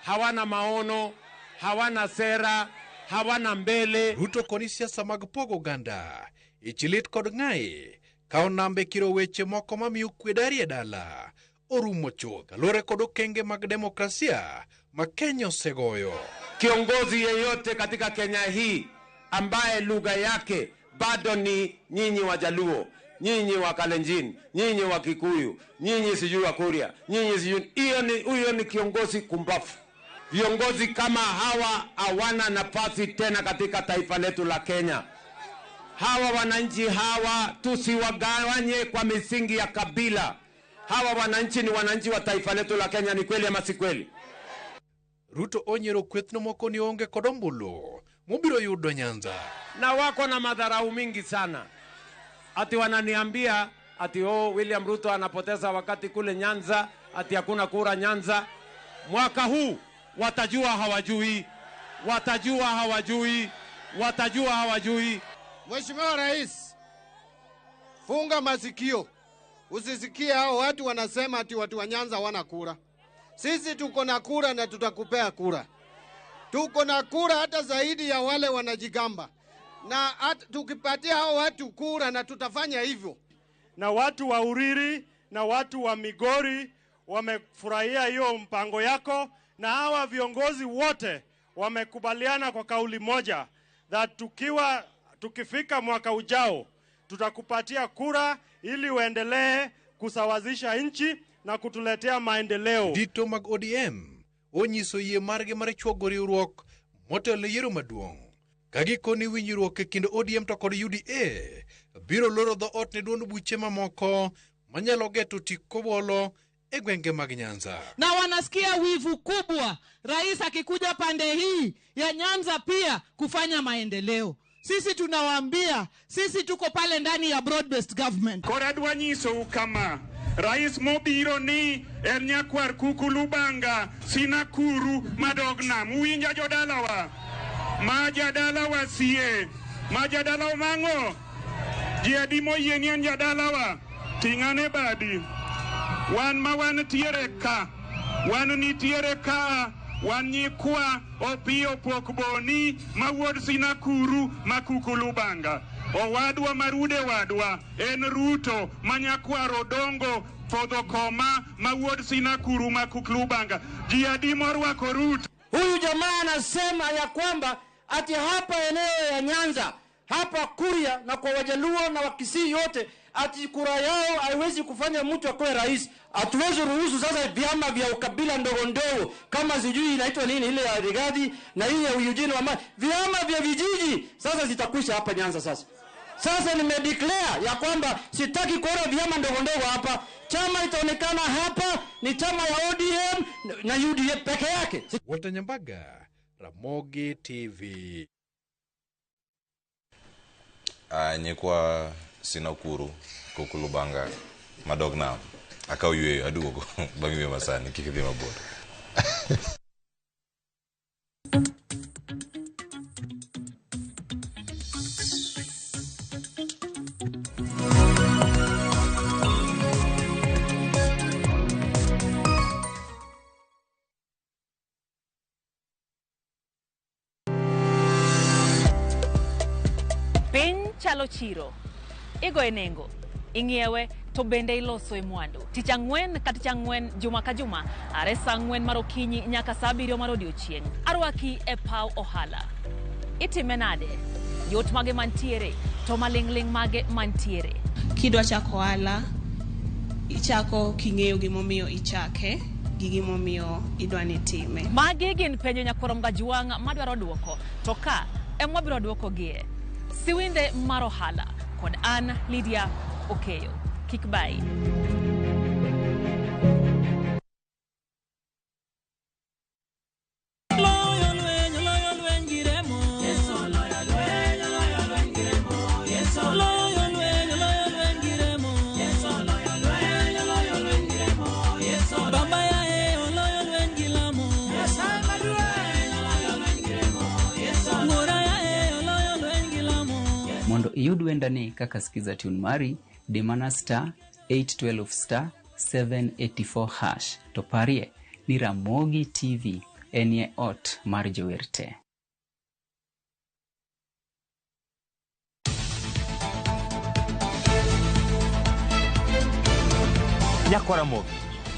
hawana maono, hawana sera, hawana mbele. Ruto koni siasa mag pogo oganda, ich lit kod ng'ayi, kawo nambe kiro weche moko mamiyo kwe dari e dala orumo chuth kaluwore kod okenge mag demokrasia ma Kenya osegoyo. Kiongozi yeyote katika Kenya hii ambaye lugha yake bado ni nyinyi Wajaluo, nyinyi wa Kalenjin, nyinyi wa Kikuyu, nyinyi sijui wa Kuria, nyinyi sijui, hiyo ni huyo ni kiongozi kumbafu. Viongozi kama hawa hawana nafasi tena katika taifa letu la Kenya. Hawa wananchi hawa tusiwagawanye kwa misingi ya kabila. Hawa wananchi ni wananchi wa taifa letu la Kenya, ni kweli ama si kweli? Ruto onyiero kwethno moko ni onge kod ombulu mobiro yudo Nyanza. Na wako na madharau mingi sana, ati wananiambia ati oh, William Ruto anapoteza wakati kule Nyanza, ati hakuna kura Nyanza. Mwaka huu watajua hawajui, watajua hawajui, watajua hawajui. Mheshimiwa Rais, funga masikio, usisikie hao watu wanasema ati watu wa Nyanza hawana kura. Sisi tuko na kura na tutakupea kura. Tuko na kura hata zaidi ya wale wanajigamba, na tukipatia hao watu kura na tutafanya hivyo. Na watu wa Uriri na watu wa Migori wamefurahia hiyo mpango yako, na hawa viongozi wote wamekubaliana kwa kauli moja that tukifika mwaka ujao tutakupatia kura ili uendelee kusawazisha nchi na kutuletea maendeleo. Dito mag ODM onyiso yie margi mar chuogo riwruok motelo ne yiero maduong'. Ka gikoni winjruok e kind ODM to kod UDA biro loro dhoot ne duond buche mamoko manyalo geto tik kobolo e gwenge mag Nyanza. Na wanasikia wivu kubwa rais akikuja pande hii ya Nyanza pia kufanya maendeleo. Sisi tunawaambia, sisi tuko pale ndani ya broad based government. Koro adwa nyisou kama rais mobiro ni en nyakwar Kuku Lubanga, Sinakuru madog nam. Uwinja jodalawa? Ma jadalawa sie, ma jadalawa mang'o? Ji adi moyie ni en jadalawa? Ting'ane badi. Wan ma wan tiere ka, wan nitiere ka, wan nyikwa Opiyo Pok Boni ma wuod Sinakuru ma Kuku Lubanga. Owadwa marude wadwa en Ruto ma nyakwar Odongo Podho Koma ma wuod Sinakuru ma Kuku Lubanga. Ji adi morwako Ruto? Huyu jamaa anasema ya kwamba ati hapa eneo ya Nyanza, hapa Kuria na kwa Wajaluo na Wakisii yote, ati kura yao haiwezi kufanya mtu akuwe rais. Hatuwezi ruhusu sasa vyama vya ukabila ndogo ndogo kama sijui inaitwa nini ile ya Rigathi na hii ya Eugene Wamalwa, vyama vya vijiji sasa zitakwisha hapa Nyanza. Sasa nimedeclare ya kwamba sitaki kuona vyama ndogo ndogo hapa. Chama itaonekana hapa ni chama ya ODM na UDA peke yake. Walter Nyambaga, Ramogi TV. Nyikwa Sinakuru Kukulubanga madog nam akaw yweyo aduogo bang' yweyo masani kik idhi mabor. Piny chalo chiro, igoye nengo, ing'iewe to bende iloso e mwandu. Tich ang'wen ka tich ang'wen, juma ka juma, are saa 4 mar okinyi nyaka saa 7 mar odiochieng'. Arwaki e paw ohala. Itime nade? Yot mage mantiere, to maling'ling' mage mantiere. Kidwa chako ohala, ichako king'eyo gimomiyo ichake gi gimomiyo idwa ni itime. Magi gin penjo nyakwar Mgajuang' madwaro duoko, to ka ema wabiro duokogie. Siwinde mar ohala kod an Lydia Okeyo. Kik bai. Mondo iyud wendani kaka skiza tune mari, di mana star 812 star 784 hash. To parie ni Ramogi TV enie ot mar jower te. Nyakwa Ramogi,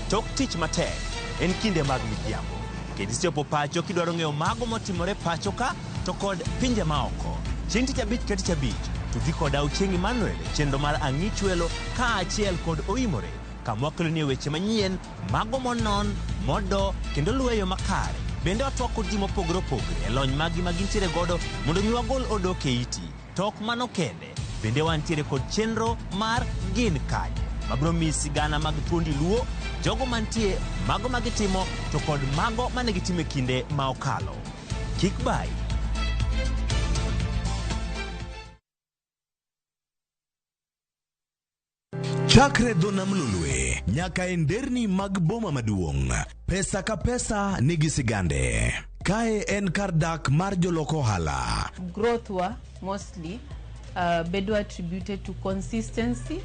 tok tich matek en kinde mag midhiambo. Kendo isechopo pacho kidwaro ng'eyo mago motimore pacho ka to kod pinje maoko. Chieng' tich abich ka tich abich, tudri koda Ochieng' Emmanuel e chenro mar Ang'i Chwelo kaachiel kod Oimore, kama wakeloni weche manyien, mago monon, modo kendo luwe makare. Bende watwak kod ji mopogore opogore e lony maggi ma gintiere godo mondo mi wagol odok e iti. To ok mano kende, bende wantiere kod chenro mar Gin Kanye, mabiro miyi sigana mag thuondi Luo, jogo mantie, mago magitimo to kod mago mane gitimo e kinde ma okalo. Kik bai. Chakre dho nam Lolwe nyaka e nderni mag boma maduong', pesa ka pesa nigi sigande. Kae en kar dak mar jolok ohala. Growth wa mostly bedo attributed to consistency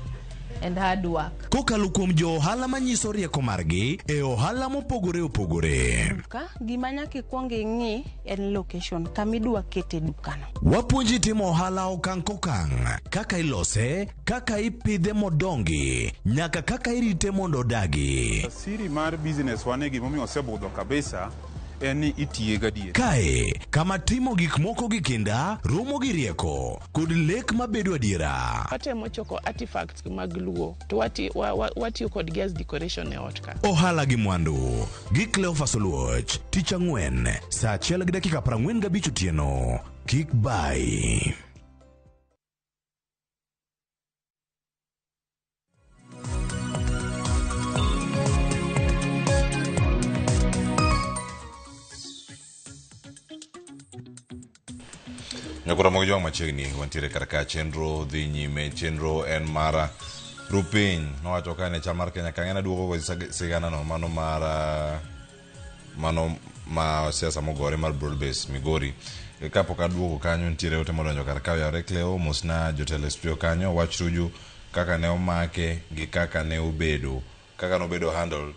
and hard work. Kokalo kuom jo ohala manyiso rieko margi e ohala mopogore opogore. Duka, gima nyaka ikwong ing'i en location kama idwa kete dukano. Wapuonji timo ohala okang' kokang', kaka ilose, kaka ipidhe modongi, nyaka kaka irite mondo odagi. Siri mar business wane gimomiyo osebudho kabisa en ni itiye gadier. Kae, kama timo gik moko gi kinda, romo gi rieko, kod lek mabedo adiera. Watemo choko artifacts mag Luo to watiyo kodgi as decoration e ot ka. Ohala gi mwandu gi Cleophas Oluoch, tich ang'wen, saa 1:45 otieno. Kik bai. Nyakwa Ramogi Jwang' machiegni wantiere kar ka chenro dhi nyime. Chenro en mar rupiny nowacho ka ne chal mar Kenya kang'e naduogo go sigana no mano mar mano ma siasa mogore mar broad base Migori. Kapok aduogo kanyo nitiere ote modonjo kar ka oyawre Cleo mosna jotelo e studio kanyo wach Tuju kaka ne omake gi kaka ne obedo kaka nobedo handled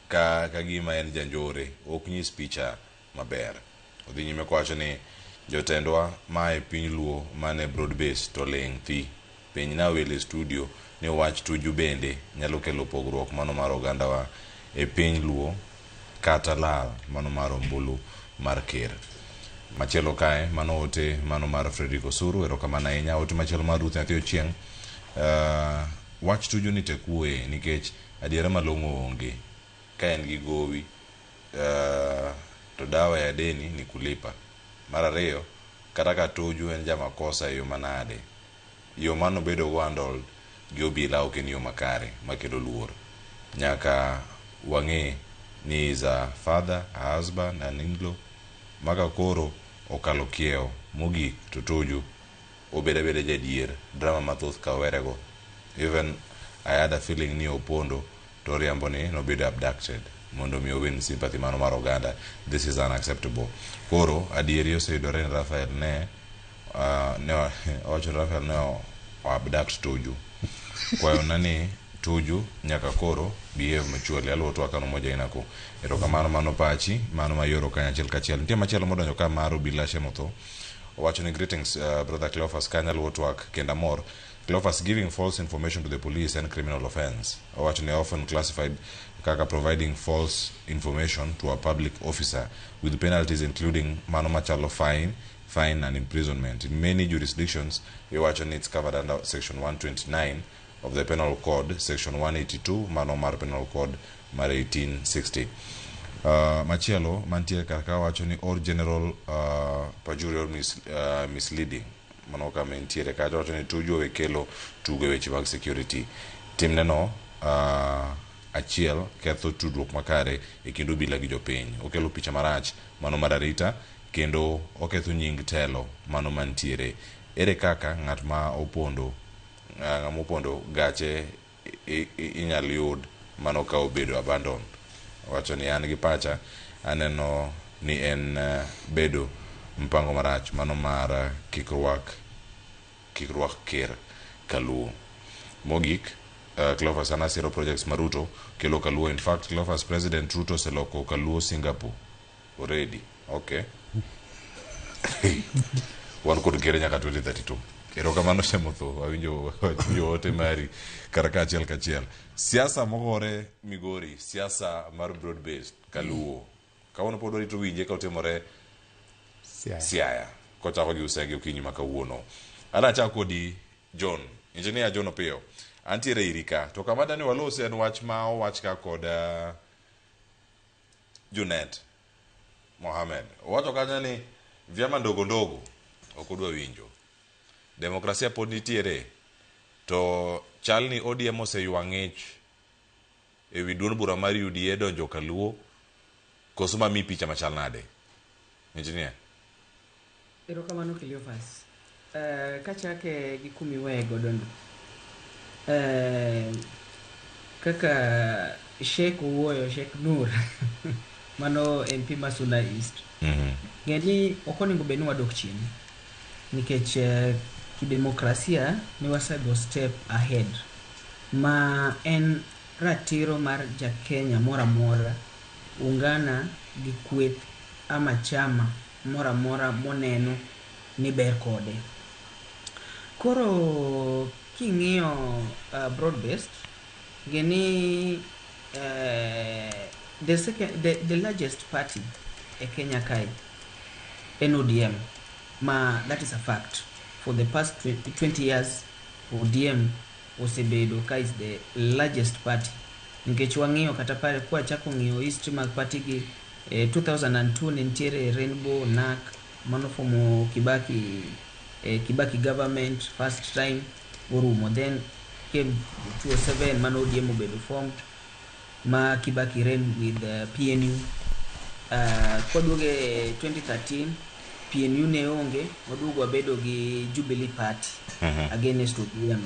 ka gima en janjore ok nyis picha maber. Odhi nyime kowacho ni jotendwa ma e piny Luo mane broad base to ling' thi. Piny nawel e studio ni wach Tuju bende nyalo kelo pogruok mano mar ogandawa e piny Luo kata lal mano mar ombulu mar ker. Machielo kae mano ote mano mar Frederick Osuru, erokamano ahinya. Ote machielo mar Ruth Nyathi Ochieng', Wach Tuju ni tek wuoye nikech adiera malong'o onge. Ka en gi gowi to dawa ya deni ni kulipa. Mar ariyo, kata ka Tuju en jamakosa e yo manade, yo manobedo go handled gi obila ok en yo makare makelo luor. Nyaka wang'e ni is a father, a husband, an in-law. Maka koro okalo kiewo mogik to Tuju obed abeda jadier. Drama mathoth ka werego. Even I had a feeling ni Opondo to riambo ni nobedo abducted mondo mi owin sympathy mano mar oganda. This is unacceptable. Koro adieri oseyudore ni Raphael ne ne owacho ni Raphael ne o abduct Tuju. Kwayona ni Tuju nyaka koro behave maturely. Aluwo twak an Umoja Inaku. Erokamano mano pachi, mano mayoro kanyo achiel kachiel. Nitie machielo modonjo ka mar Obila Shemotho. Owacho ni greetings brother Cleophas kanya luwo twak kendo amor. Cleophas giving false information to the police and criminal offense. Owacho ni often classified kaka providing false information to a public officer with penalties including mano machalo fine and imprisonment. In many jurisdictions, iwacho ni it's covered under section 129 of the Penal Code, section 182 mano mar Penal Code mar 1860. Machielo mantie kar ka wacho ni or general perjury or misleading. Mano kama entiere kacha wacho ni Tuju owe kelo tugo e weche mag security. Timne no achiel ketho tudruok makare e kind obila gi jopiny. Okelo picha marach mano mar arita kendo oketho nying telo mano mantiere. Ere kaka ng'at ma opondo ng'ama opondo gache inyal yud mano ka obedo abandoned. Owacho ni an gi pacha aneno ni en bedo mpango marach mano mar kik rwak ker kaluo. Mogik, Cleophas an asiro projects ma Ruto kelo kaluo. In fact, Cleophas President Ruto oseloko kaluo Singapore already. Okay. Wan kod ker nyaka 2032. Erokamano Shemotho, awinjo ote mari kar ka achiel kachiel. Siasa mogore Migori, siasa mar broad based kaluo. Kawuono pod warito winje ka otimore Siaya. Kochako gi Usegi okinyi ma kawuono. Adwa chako kodi John, Engineer John Opiyo. Antiere iri ka. To kama dani walose en wach ma owach ka kod Junet Mohamed. Owacho kanyo ni vyama ndogo ndogo ok odwa winjo. Demokrasia pod nitiere to chal ni ODM oseywa ng'ich ewi duond bura mar UDA donjo kaluo koso mami picha machal nade? Engineer. Erokamano Cleophas. Kachake gi kumiweye godo no. Kaka Sheikh owuoyo, Sheikh Nur, mano MP ma Suna East. Ng'e ni ok onego bed ni wadok chien nikech kidemokrasia ne wasego step ahead ma en ratiro mar ja Kenya moro amora ungana gi kweth ama chama moro amora moneno ni ber kode. Koro king'iyo broad based, ng'e ni the largest party e Kenya kae en ODM, ma that is a fact. For the past 20 years ODM osebedo ka is the largest party. Nikech wang'iyo kata pare kwachako ng'iyo history mag party gi 2002 ne nitiere Rainbow NARC manofomo Kibaki, Kibaki government first time orumo, then came 2007 mano ODM obedo formed ma Kibaki ran with PNU. Kwaduogo e 2013 PNU ne onge, waduogo wabedo gi Jubilee Party against ODM.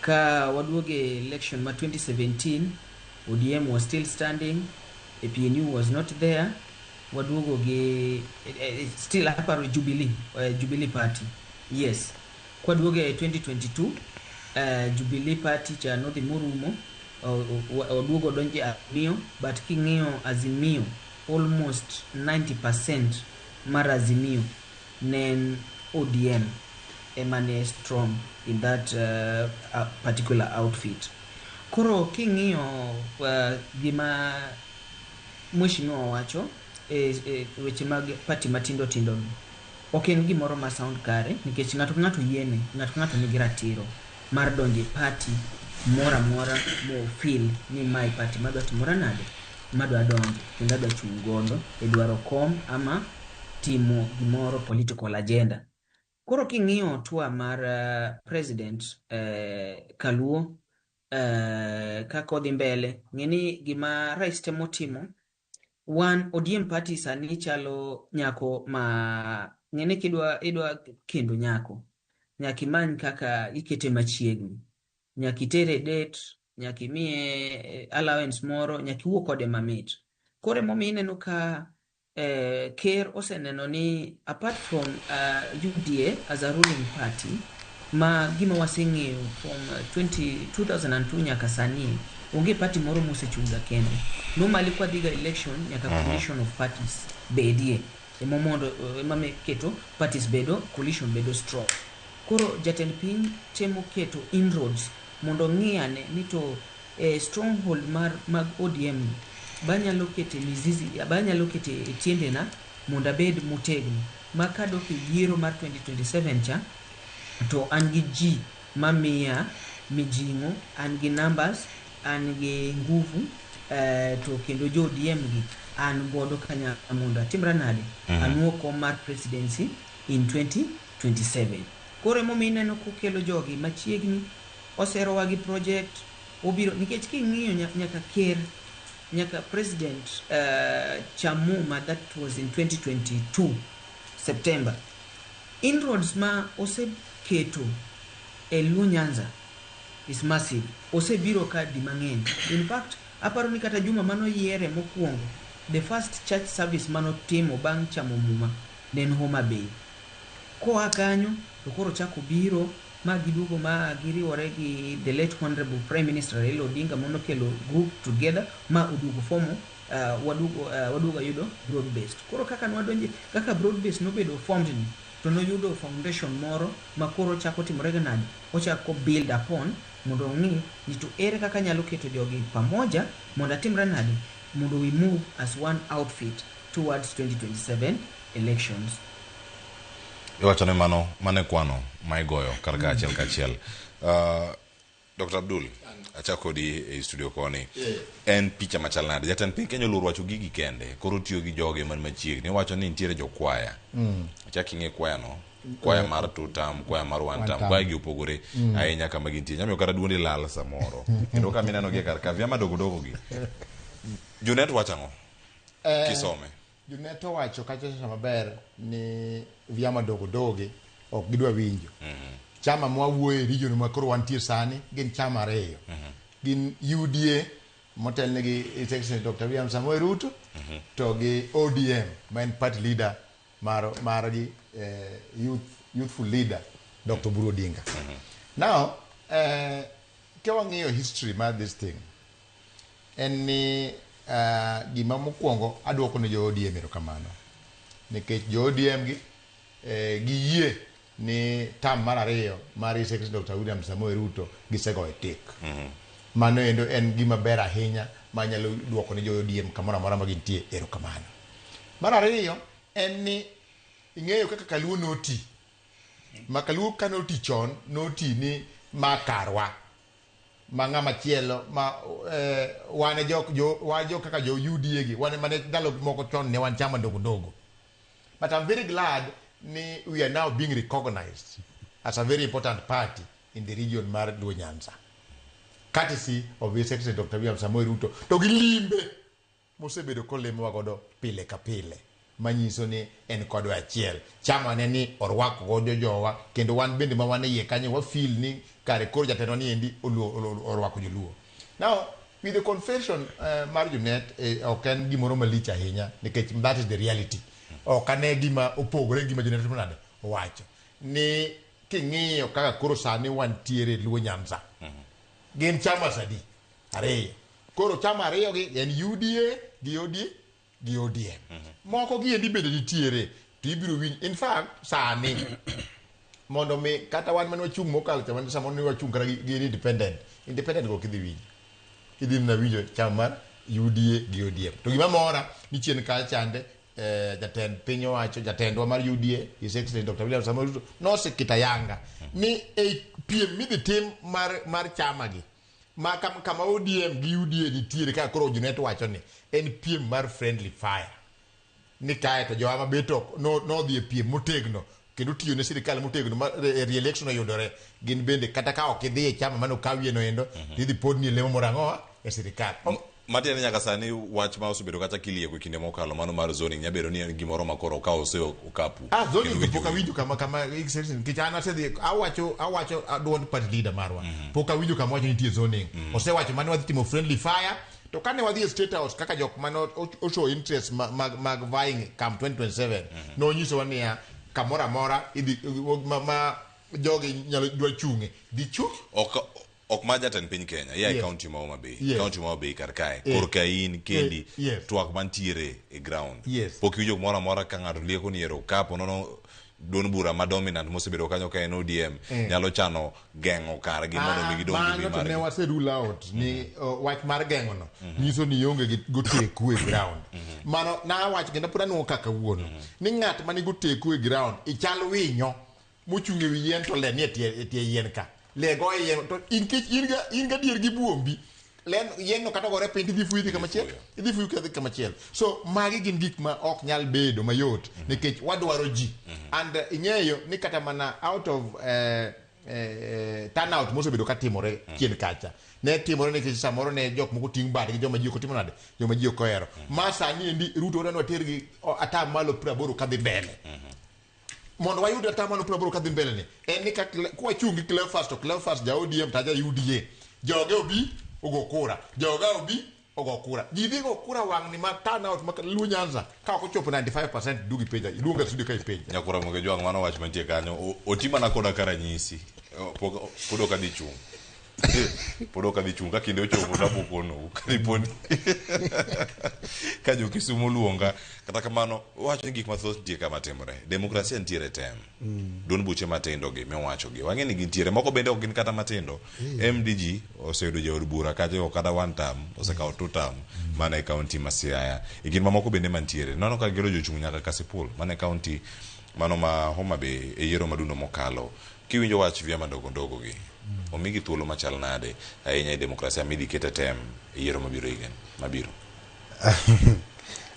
Ka waduogo e election ma 2017 ODM was still standing, the PNU was not there. Waduogo gi still aparo Jubilee, Jubilee Party. Yes. Kwaduogo e 2022 Jubilee Party cha nodhi morumo, oduogo donje Azimio, but king'iyo Azimio almost 90% mar Azimio ne en ODM ema ne strong in that particular outfit. Koro king'iyo gima mheshimiwa wacho weche mag party matindo tindo gi ok en gimoro ma sound kare nikech ng'ato ka ng'ato yiene, ng'ato ka ng'ato nigi ratiro mar donjo e party moro amora mo feel ni mae party madwa timora nade madwa donjo kendo adwa chung' godo e dwaro kom ama timo gimoro political agenda. Koro king'iyo tour mar president Kaluo kaka odhi mbele, ng'e ni gima rais temo timo wan ODM party sani chalo nyako ma ng'e ni kidwa idwa kendo nyako nyaka imany kaka ikete machiegni, nyaka itere date, nyaka imiye allowance moro, nyaka iwuo kode mamit. Koro emomiyo ineno ka ker oseneno ni apart from UDA as a ruling party ma gima waseng'eyo from 2002 nyaka sani onge party moro mosechung' ga kende. Normally kwadhi ga election nyaka coalition of parties bedie ema mondo ema keto parties bedo coalition bedo strong. Koro jatend piny temo keto inroads mondo ong'i ane ni to stronghold mar mag ODM ni banyalo kete mizizi banyalo kete e tiendena mondo abed motegno ma kadok e yiero mar 2027 cha to an gi ji mamiya mijing'o, an gi numbers, an gi nguvu to kendo jo ODM gi an godo kanya mondo atimra nade anuo kom mar presidency in 2027. Koro emomiyo ineno kokelo jogi machiegni, oserowa gi project obiro nikech king'iyo nyaka ker nyaka president Chamuma that was in 2022 September inroads ma oseketo e Luo Nyanza is massive osebiro ka di mang'eny in fact aparo ni kata juma manoyiere mokwongo the first church service manotimo bang' chamo muma ne en Homa Bay koa kanyo to koro chako biro ma giduogo ma giriwore gi the late honorable prime minister Raila Odinga manokelo group together ma oduogo formo waduogo yudo broad based koro kaka nwadonje kaka broad based nobedo formed ni to noyudo foundation moro ma koro chako timore ga nade ochako build upon mondo ong'i ni to ere kaka anyalo keto jogi pamoja mondo atimre nade mondo we move as one outfit towards 2027 elections. Iwacho ni mano mano e kwano ma igoyo kar ka achiel kachiel. Dr. Abdul, achako kodi e studio koni. En picha machal nade? Jatend piny Kenya oluoro wacho gigi kende, koro otiyo gi joge man machiegni. Owacho ni nitiere jokwaya. Achak ing'e kwaya no. Kwaya mar two term, kwaya mar one term, kwaya gi opogore ahinya kama gintie. Nyamiyo kata duondi lal samoro. Kendo kama ineno gi e kar ka vyama dogo dogo gi. Junet wacho ang'o? Kisome. Junet owacho kacha maber ni vyama dogo dogo gi ok gidwa winjo. Chama mwawuoye e region ma koro wantie sani gin chama ariyo. Gin UDA motelnegi His Excellency Dr. William Samoei Ruto to gi ODM ma en party leader mar margi youthful leader Dr. Oburu Odinga. Now, ka wang'iyo history mar this thing, en ni gima mokwongo aduoko ne jo ODM erokamano. Nikech jo ODM gi giyie ni term mar ariyo mar His Excellency Dr. William Samoei Ruto gisegoyo tik. Mano endo en gima ber ahinya manyalo duoko ne jo ODM kamoro amora ma gintie erokamano. Mar ariyo en ni ing'eyo kaka Kaluo noti. Ma Kaluo ka noti chon noti ni ma karwa. Ma ng'ama chielo ma wan e jok jo wan jo kaka jo UDA gi wan mane ndalo moko chon ne wan chama ndogo ndogo. But I'm very glad ni we are now being recognized as a very important party in the region mar Luo Nyanza. Courtesy of His Excellency Dr. William Samoei Ruto. To gi limbe mosebedo kolimowa godo pile ka pile manyiso ni en kodwa achiel. Chama ne ni orwako godo jowa kendo wan bende ma wan e iye kanyo wa feel ni kare koro jatendwa ni endi orwako joluo. Now, with the confession mar Junet ok en gimoro malich ahinya nikech that is the reality. Ok ane gima opogore gi gima Junet nade owacho ni king'iyo kaka koro sani wantiere Luo Nyanza gin chama sadi ariyo koro chama ariyo gi en UDA gi OD gi ODM moko gi endi bende nitiere to ibiro winj in fact sani mondo mi kata wan mane wachung' mokalo cha mane samoro ne wachung' kata gi independent independent go ok idhi winjo idhi mana winjo chama mar UDA gi ODM to gima mora ni chien kacha chande jatend piny owacho jatendwa mar UDA His Excellency Dr. William Samoei Ruto noseketa yanga ni e piem midhi tim mar chama gi Ma kama ODM gi UDA nitiere kaka koro Junet wacho ni en piem mar friendly fire. Ni kae to jowa mabet ok nodhi e piem motegno kendo tiyo ne sirikal motegno ma re-election oyudore gin bende kata ka ok idhi e chama mane okawie no endo tidhi podni e lemo moro ang'owa e sirikal. Matiende nyaka sani wach ma osebedo kata kilieko e kinde mokalo mano mar zoning nyabedo ni en gimoro ma koro okawo ose okapu. Zoning to pok awinjo kama nikech an asedhi awacho duond party leader marwa. Pok awinjo kama wacho nitie zoning. Osewacho mane wadhi timo friendly fire to kane wadhi e State House kaka jok mane oshow interest mag vying come 2027 nonyisowa niya kamoro amora idhi ma jogi nyalo dwa chung'e dhi chung'. Ok ma jatend piny Kenya, ia e county ma Homa Bay, county ma Homa Bay kar kae, korka in kendi, twak mantiere e ground. Pok iwinjo kumoro amora ka ng'ato lieko ni ero kapo nono duond bura ma dominant mosebedo kanyo ka en ODM nyalo chano geng'o kargi mondo mi gidong' gi Mano to ne margi. wase rule out ni wach mar geng'o no nyiso ni ionge gi goteku e ground. Mano nawacho kendo pod anuo kaka kawuono ni ng'at ma nigi oteku e ground ichal winyo mochung' e wi yien to le nie tie yien ka. Le go e yien to in kech in gadier gi buombi. Len yien no kata ogore piny tidhi fuyo idhi kama chielo, idhi fuyo idhi kama chielo. So magi gin gik ma ok nyal bedo mayot nikech wadwaro ji. And ing'eyo ni kata mana out of turnout mosebedo katimore chien kacha. Ne timore nikech samoro ne jok moko ting' badgi joma ji ok otimo nade, joma ji ok ohero. Ma sani endi Ruto odwa ni water gi atamalo 80 kadhi mbele. Mondo wayud atamalo 80 kadhi mbele ni en ni kwachung' gi Cleophas to Cleophas ja ODM to ja UDA. Joge obi ogo kura, joga obi ogo kura. Ji dhi go kura wang' ni ma turnout ma Luo Nyanza ka ok ochopo 95% duogi penja, iluonga studio ka ipenja. Nyakura Moge Jwang' mano wach mantie kanyo. Oti mana koda ka ranyisi. Pod ok adhi chung'. Pod ok adhi chung' ka kinde ochopo to abo konou. Ka dipo ni ka jo Kisumu oluonga. Kata kamano wacho ni gik mathoth nitie kama timore. Demokrasia nitiere tem. Duond buche matindo gi miwacho gi. Wang'e ni gintiere. Moko bende ok gin kata matindo. MDG oseyudo jaod bura kacha ok kata one term, osekawo two term mana e county ma Siaya. E kind mamoko bende mantiere. Nono ka gigero jochung' nyaka Kasipul mana e county mano ma Homa Bay e yiero madundo mokalo. Kiwinjo wach vyama ndogo ndogo gi, omigi thuolo machal nade ahinya e demokrasia midhi kete tem e yiero mabiro higani mabiro?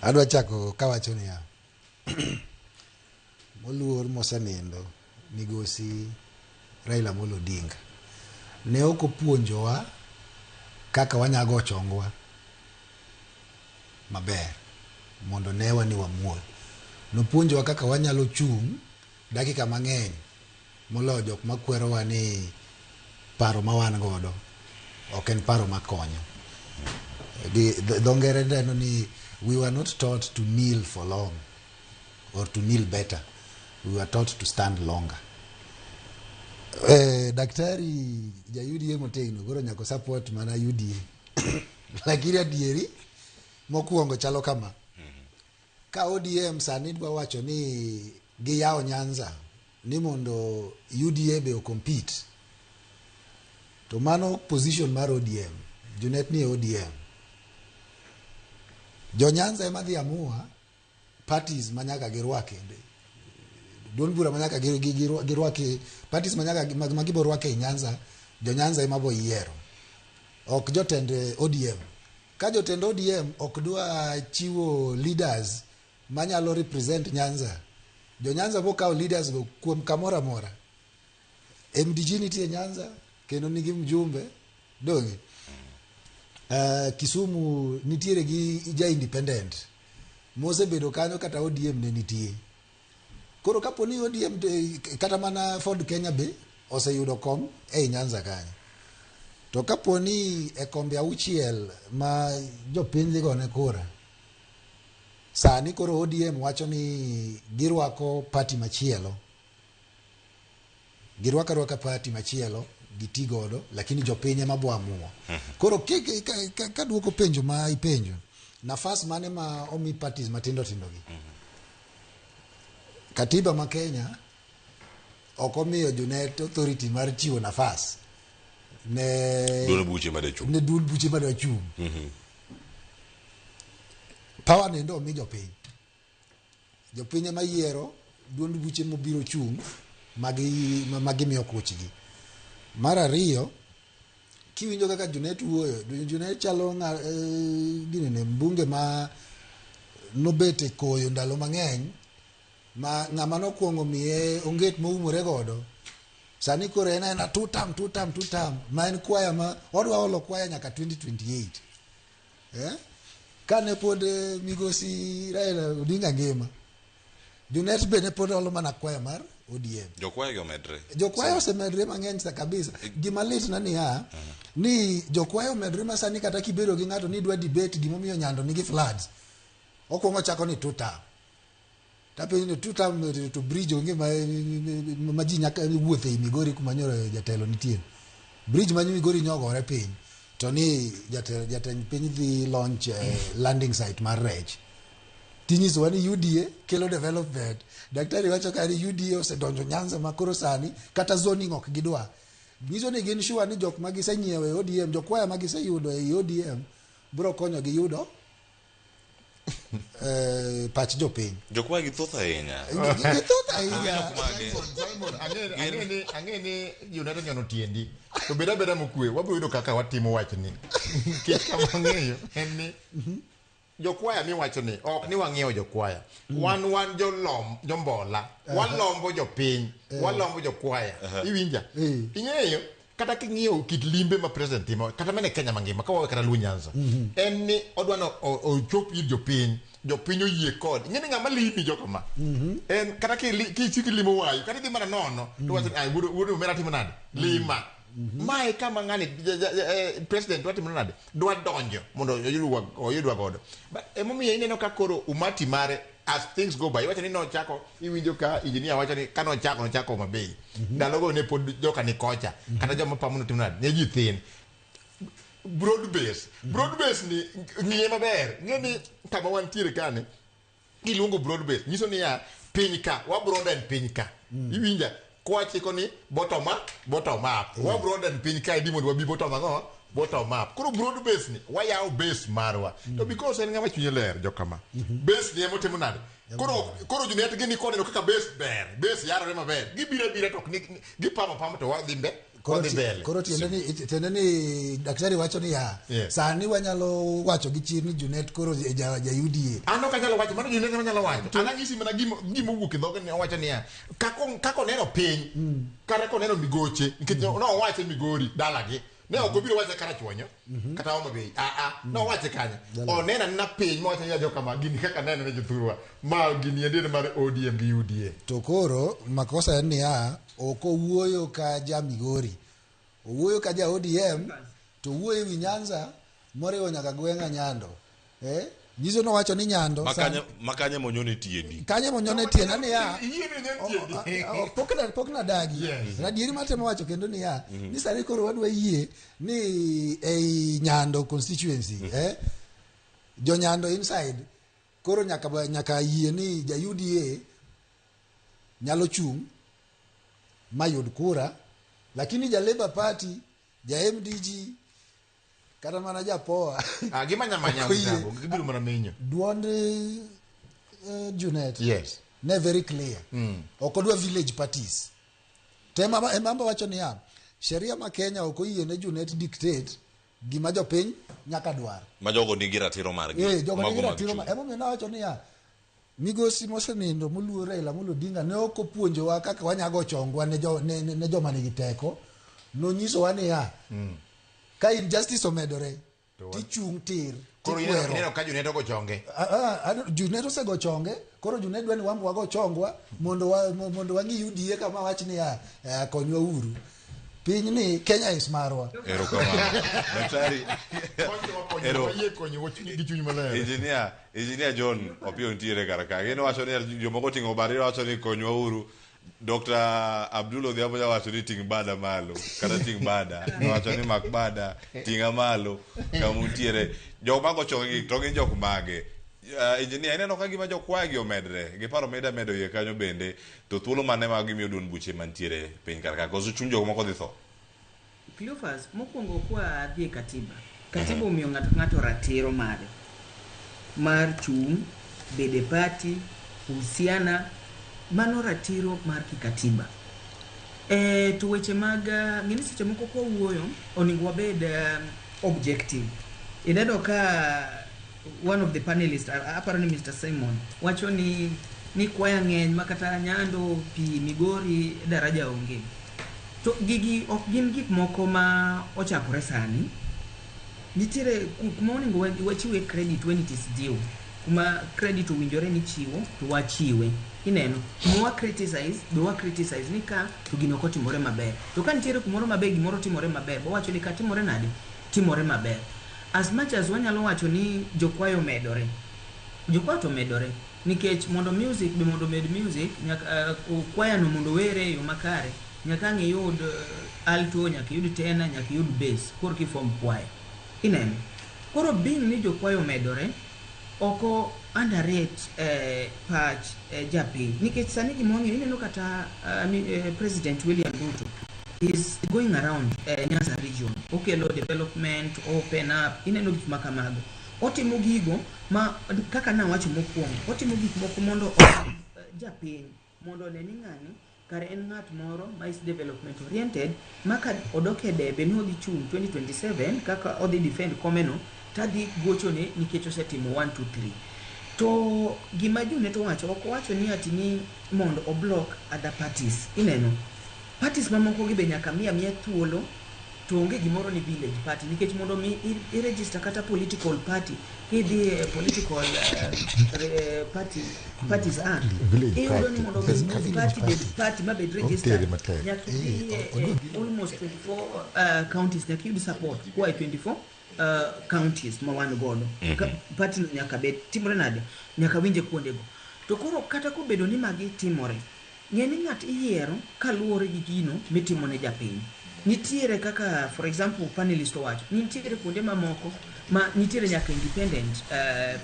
Adwa chako kawacho niya, moluor mosenindo migosi Raila Amolo Odinga ne ok opuonjowa kaka wanyago chongwa maber mondo newa ni wamuol. Nopuonjowa kaka wanyalo chung' dakika mang'eny moloyo jok makwerowa ni paro ma wan godo ok en paro makonyo. Dho ngere neno ni we were not taught to kneel for long or to kneel better. We were taught to stand longer. Daktari ja UDA motegno koro nyaka support mana UDA. Lakini adieri mokwongo chalo kama. Ka ODM sani dwa wacho ni giyawo Nyanza ni mondo UDA be ocompete, to mano position mar ODM. Junet ni e ODM. Jo Nyanza ema dhi amua parties manyaka girwake. Duond bura manyaka girwake, parties manyaka ma gibo rwake e Nyanza, jo Nyanza ema bo yiero. Ok jotend ODM. Ka jotend ODM ok dwa chiwo leaders manyalo represent Nyanza, jo Nyanza bo kawo leaders go kuom kamoro amora. MDG nitie Nyanza kendo nigi mjumbe donge. Kisumu nitiere gi ja independent mosebedo kanyo kata ODM ne nitie. Koro kapo ni ODM kata mana Ford Kenya be oseyudo kom ei Nyanza kanyo. To kapo ni e kombe auchiel ma jopiny dhi gone kura, sani koro ODM wacho ni girwako party machielo. Girwako arwaka party machielo giti godo, lakini jopiny ema bo amua. Koro ka duoko penjo ma ipenjo, nafas mane ma omi parties matindo tindo gi? Katiba ma Kenya ok omiyo Junet authority mar chiwo nafas ne duond buche madwa chung'. Ne duond buche madwa chung'. Power nendo omi jopiny. Jopiny ema yiero duond buche mobiro chung' magi gimiyo kuchgi. Mar ariyo, Kiwinjo kaka Junet wuoyo, Junet chalo ng'a, ginene mbunge ma nobet e koyo ndalo mang'eny ma ng'ama nokwongo miye onget moumore godo sani koro en aena tutam tutam tutam ma en kwaya ma odwa olo kwaya nyaka 2028 Kane pod migosi Raila Odinga ngima, Junet be ne pod olo mana kwaya mar ODM. Jokwaya gi omedre. Jokwaya osemedre mang'eny sa kabisa. Gima lit na niya, ni jokwaya omedre ma sani kata kibedo gi ng'ato ni idwa debate gimomiyo Nyando nigi floods. Okwongo chako ni tutam. Tapenjo ni tutam to bridge onge ma ji nyaka wuothe ei Migori kuma nyoro jatelo nitie. Bridge ma Migori nyogore piny to ni jatend piny dhi launch landing site mar rech. Tinyisowa ni UDA kelo development. Daktari wacho ka ni UDA osedonjo Nyanza ma koro sani kata zoning ok gidwa. Nyiso ni gin sure ni jok ma gisenyiewo e ODM, jokwaya ma giseyudo ei ODM biro konyogi yudo pach jopiny. Jokwaya gi thoth ahinya. Gi thoth ahinya. Simon, ang'e ni United nyono tiendi. To bed abeda mokwe, wabiro yudo kaka watimo wachni. Nikech kama wang'eyo en ni jokwaya miwacho ni ok ni wang'iewo jokwaya. Wan jolom, jombola. Walombo jopiny, walombo jokwaya. Iwinja? Ing'eyo kata king'iyo kit limbe ma president timo kata mana e Kenya mangima ka wawe kata Luo Nyanza en ni odwa ni ochop ir jopiny, jopiny oyie kode. Ing'e ni ng'ama limi jokama en kata kisiko ilimo wayu kata idhi mana nono to wacho ni "Ai, wuod omera timo nade lima mae kama ng'ani president dwa timo nade dwa donjo mondo oyudwa godo. But emomiyo ineno ka koro umati mare as things go by iwacho ni nochako iwinjo ka engineer wacho ni ka nochako nochako Homa Bay ndalogo ne pod joka ni kocha kata joma pamo notimo nade ne ji thin broad base broad base ni ng'iye maber ng'e ni kama wantiere kani kiluongo broad base nyiso niya piny ka wa broaden piny ka iwinja kwachiko ni bottom up bottom up wa broaden piny ka idi mondo wabi bottom ang'o bottom up koro broad base ni wayawo base marwa to because en ng'ama chunye ler jokama base ni emotimo nade koro Junet gini koneno kaka base ber base yarore maber gibiro abira to ok ni gipamo pamo to wadhi mbe wadhi mbele. Koro tiende ni daktari wacho niya sani wanyalo wacho gi chir ni Junet koro ja UDA. An ok anyalo wacho mano Junet ema nyalo wacho. An anyisi mana gima owuok e dhoge ni owacho niya kako oneno piny kata koneno migoche nikech nowache Migori dalagi ne ok obiro wache Karachuonyo kata Homa Bay nowache kanye oneno anena piny mowacho ni jokama gini kaka neno ne jothurwa ma gini endi en mar ODM gi UDA. To koro makosa en niya ok owuoyo ka ja Migori, owuoyo ka ja ODM to owuoyo ewi Nyanza moriwo nyaka gweng'a Nyando. Nyiso nowacho ni Nyando makanye monyone tiendi. Kanye monyone tienda niya pok nadagi. Adieri matemo wacho kendo niya ni sani koro wadwa yie ni ei Nyando constituency jo Nyando inside koro nyaka yie ni ja UDA nyalo chung' mayud kura, lakini ja Labour Party, ja MDG kata mana ja POA gimanya manya gibiro mana menyo duond Junet ne very clear. Ok odwa village parties. To ema wacho niya sheria ma Kenya ok oyie ne Junet dictate gima jopiny nyaka dwar. Ma jogo nigi ratiro margi. Jogo nigi ratiro margi. Emomiyo nawacho niya migosi mosenindo moluor Raila Amolo Odinga ne ok opuonjowa kaka wanyago chongwa ne joma nigi teko. Nonyisowa niya ka injustice omedore tichung' tir. Koro ineno ka Junet ogo chonge. Junet osego chonge, koro Junet dwa ni wan wago chongwa mondo wang'i UDA kama wach niya konywa uru. Piny ni Kenya is marwa. Erokamano. Daktari. Engineer John Opiyo nitiere kar ka. Gin wacho ni jomoko oting'o bari wacho ni konywa uru. Dr. Abdul Odhiambo jawacho ni ting' bada malo kata ting' bada. Nowacho ni mak bada, ting'a malo kama untiere. Jok mago chonge to gin jok mage. Engineer, ineno ka gima jokwaya gi omedre. Giparo meda medo iye kanyo bende. To thuolo mane ma gimiyo duond buche mantiere piny kar ka. Koso chuny jok moko dhi tho? Cleophas, mokwongo kwa dhi e katiba. Katiba omiyo ng'ato ka ng'ato ratiro mare mar chung', bedo e party, uhusiana, mano ratiro mar kikatiba. To weche mag ng'eni seche moko kwa wuoyo onego wabed objective. Ineno ka one of the panelists, aparo ni Mr. Simon, wacho ni kwaya ng'eny ma kata Nyando, pi Migori, daraja onge. To gigi ok gin gik moko ma ochakore sani. Nitiere kuma onego wachiwe credit when it is due. Kuma credit owinjore ni chiwo to wachiwe. Ineno, kuma wa criticize, be wa criticize ni ka to gino ok otimore maber. To ka nitiere kumoro maber gimoro timore maber, wawacho ni ka timore nade? Timore maber. As much as wanyalo wacho ni jokwayo omedore, jokwayo to omedore nikech mondo music be mondo omed music nyaka kwaya no mondo were e yo makare nyaka ang' iyud alto, nyaka iyud tenor, nyaka iyud bass korka i form choir. Ineno? Koro being ni jokwayo omedore, oko underrate pach japiny nikech sani gima wang'eyo ineno kata President William Ruto is going around Nyanza region, okelo development, open up, ineno gik ma kamago. Otimo gigo ma kaka nawacho mokwongo, otimo gik moko mondo japiny mondo one ni ng'ani kare en ng'at moro ma is development oriented, ma ka odok e debe ni odhi chung' 2027 kaka odhi defend komeno, tadhi gochone nikech osetimo 1 2 3. To gima Junet owacho, ok owacho ni ati ni mondo o block other parties. Ineno, parties mamoko gi be nyaka miya miya thuolo, to onge gimoro ni village party, nikech mondo mi i register kata political party, kidhi e political party parties act, Village iyudo ni party. mondo Ka mi village party bed party. party mabed Otere registered, matek. nyaka idhi e almost 24 counties, nyaka iyud support koa e 24 counties ma wan godo. Party no nyaka bed timore nade, nyaka winje kuondego. To koro kata kobedo ni magi timore, ng'e ni ng'at iyiero kaluwore gi gino mitimo ne japiny. Nitiere kaka for example panelist owacho, nitiere kuonde mamoko ma nitiere nyaka independent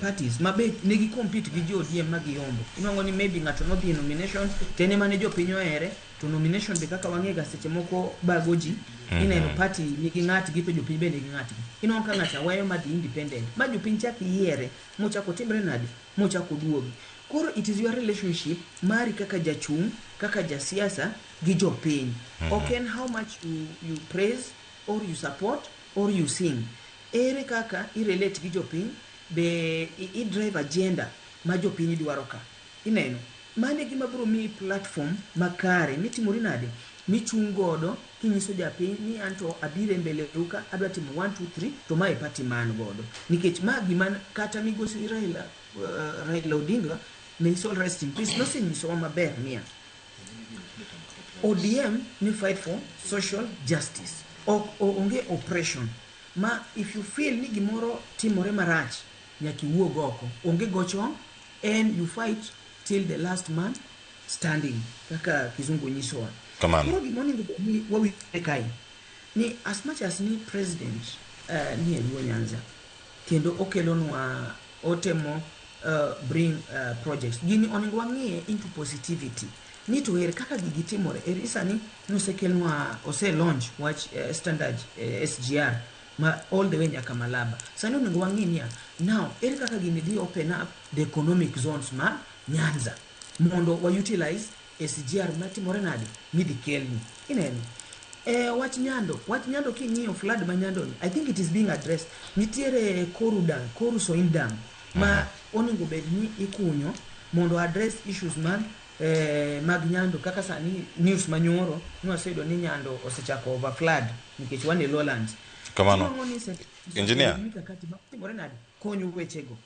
parties ma be nigi compete gi jo ODM ma giyombo. Inuang'o ni maybe ng'ato nodhi e nomination to en ema ne jopiny ohere, to nomination be kaka wang'e ga seche moko bago ji. Ineno party nigi ng'atgi to jopiny be nigi ng'atgi. Inwang'o ka ng'acha weyo madhi independent ma jopiny chak yiere mochako timre nade, mochako duogi. Koro it is your relationship mari kaka jachung', kaka jasiasa gi jopiny. Ok en how much you praise or you support or you sing. Ere kaka i relate gi jopiny, be i drive agenda ma jopiny dwaro ka. Ineno, mano e gima biro miyi platform makare mitimori nade, michung' godo kinyiso japiny ni anto abiro e mbele u ka adwa timo 1 2 3 to ma e party ma an godo. Nikech ma gima kata migosi Raila Odinga, may his soul rest in peace, nosenyisowa maber niya, ODM ni fight for social justice. Ok onge oppression. Ma if you feel ni gimoro timore marach, nyaka iwuog oko. Onge gochong, and you fight till the last man standing, kaka kizungu nyisowa. Kamano. Koro gima onego bed ni wawinjre kae, ni as much as ni president ni e Luo Nyanza, kendo okelonwa, otemo bring projects. Gini onego wang'iye into positivity. Ni to ere kaka gigi timore. Eri sani nosekelnwa, ose launch wach standard SGR ma all the way nyaka Malaba. Sani onego wang'i niya, now ere kaka gini dhi open up the economic zones ma Nyanza mondo wa utilize SGR matimore nade midhi kelni. Ineno? Wach Nyando king'iyo flood ma Nyando ni, I think it is being addressed. Nitiere Koru Dam, Koru Soin Dam ma onego bed ni ikunyo mondo address issues mag mag Nyando. Kaka sani news manyoro nwaseyudo ni Nyando osechako overflood nikech wan e lowlands. Kamano. Inuang'o ni Engineer. mikakati matimore nade konyo wechego.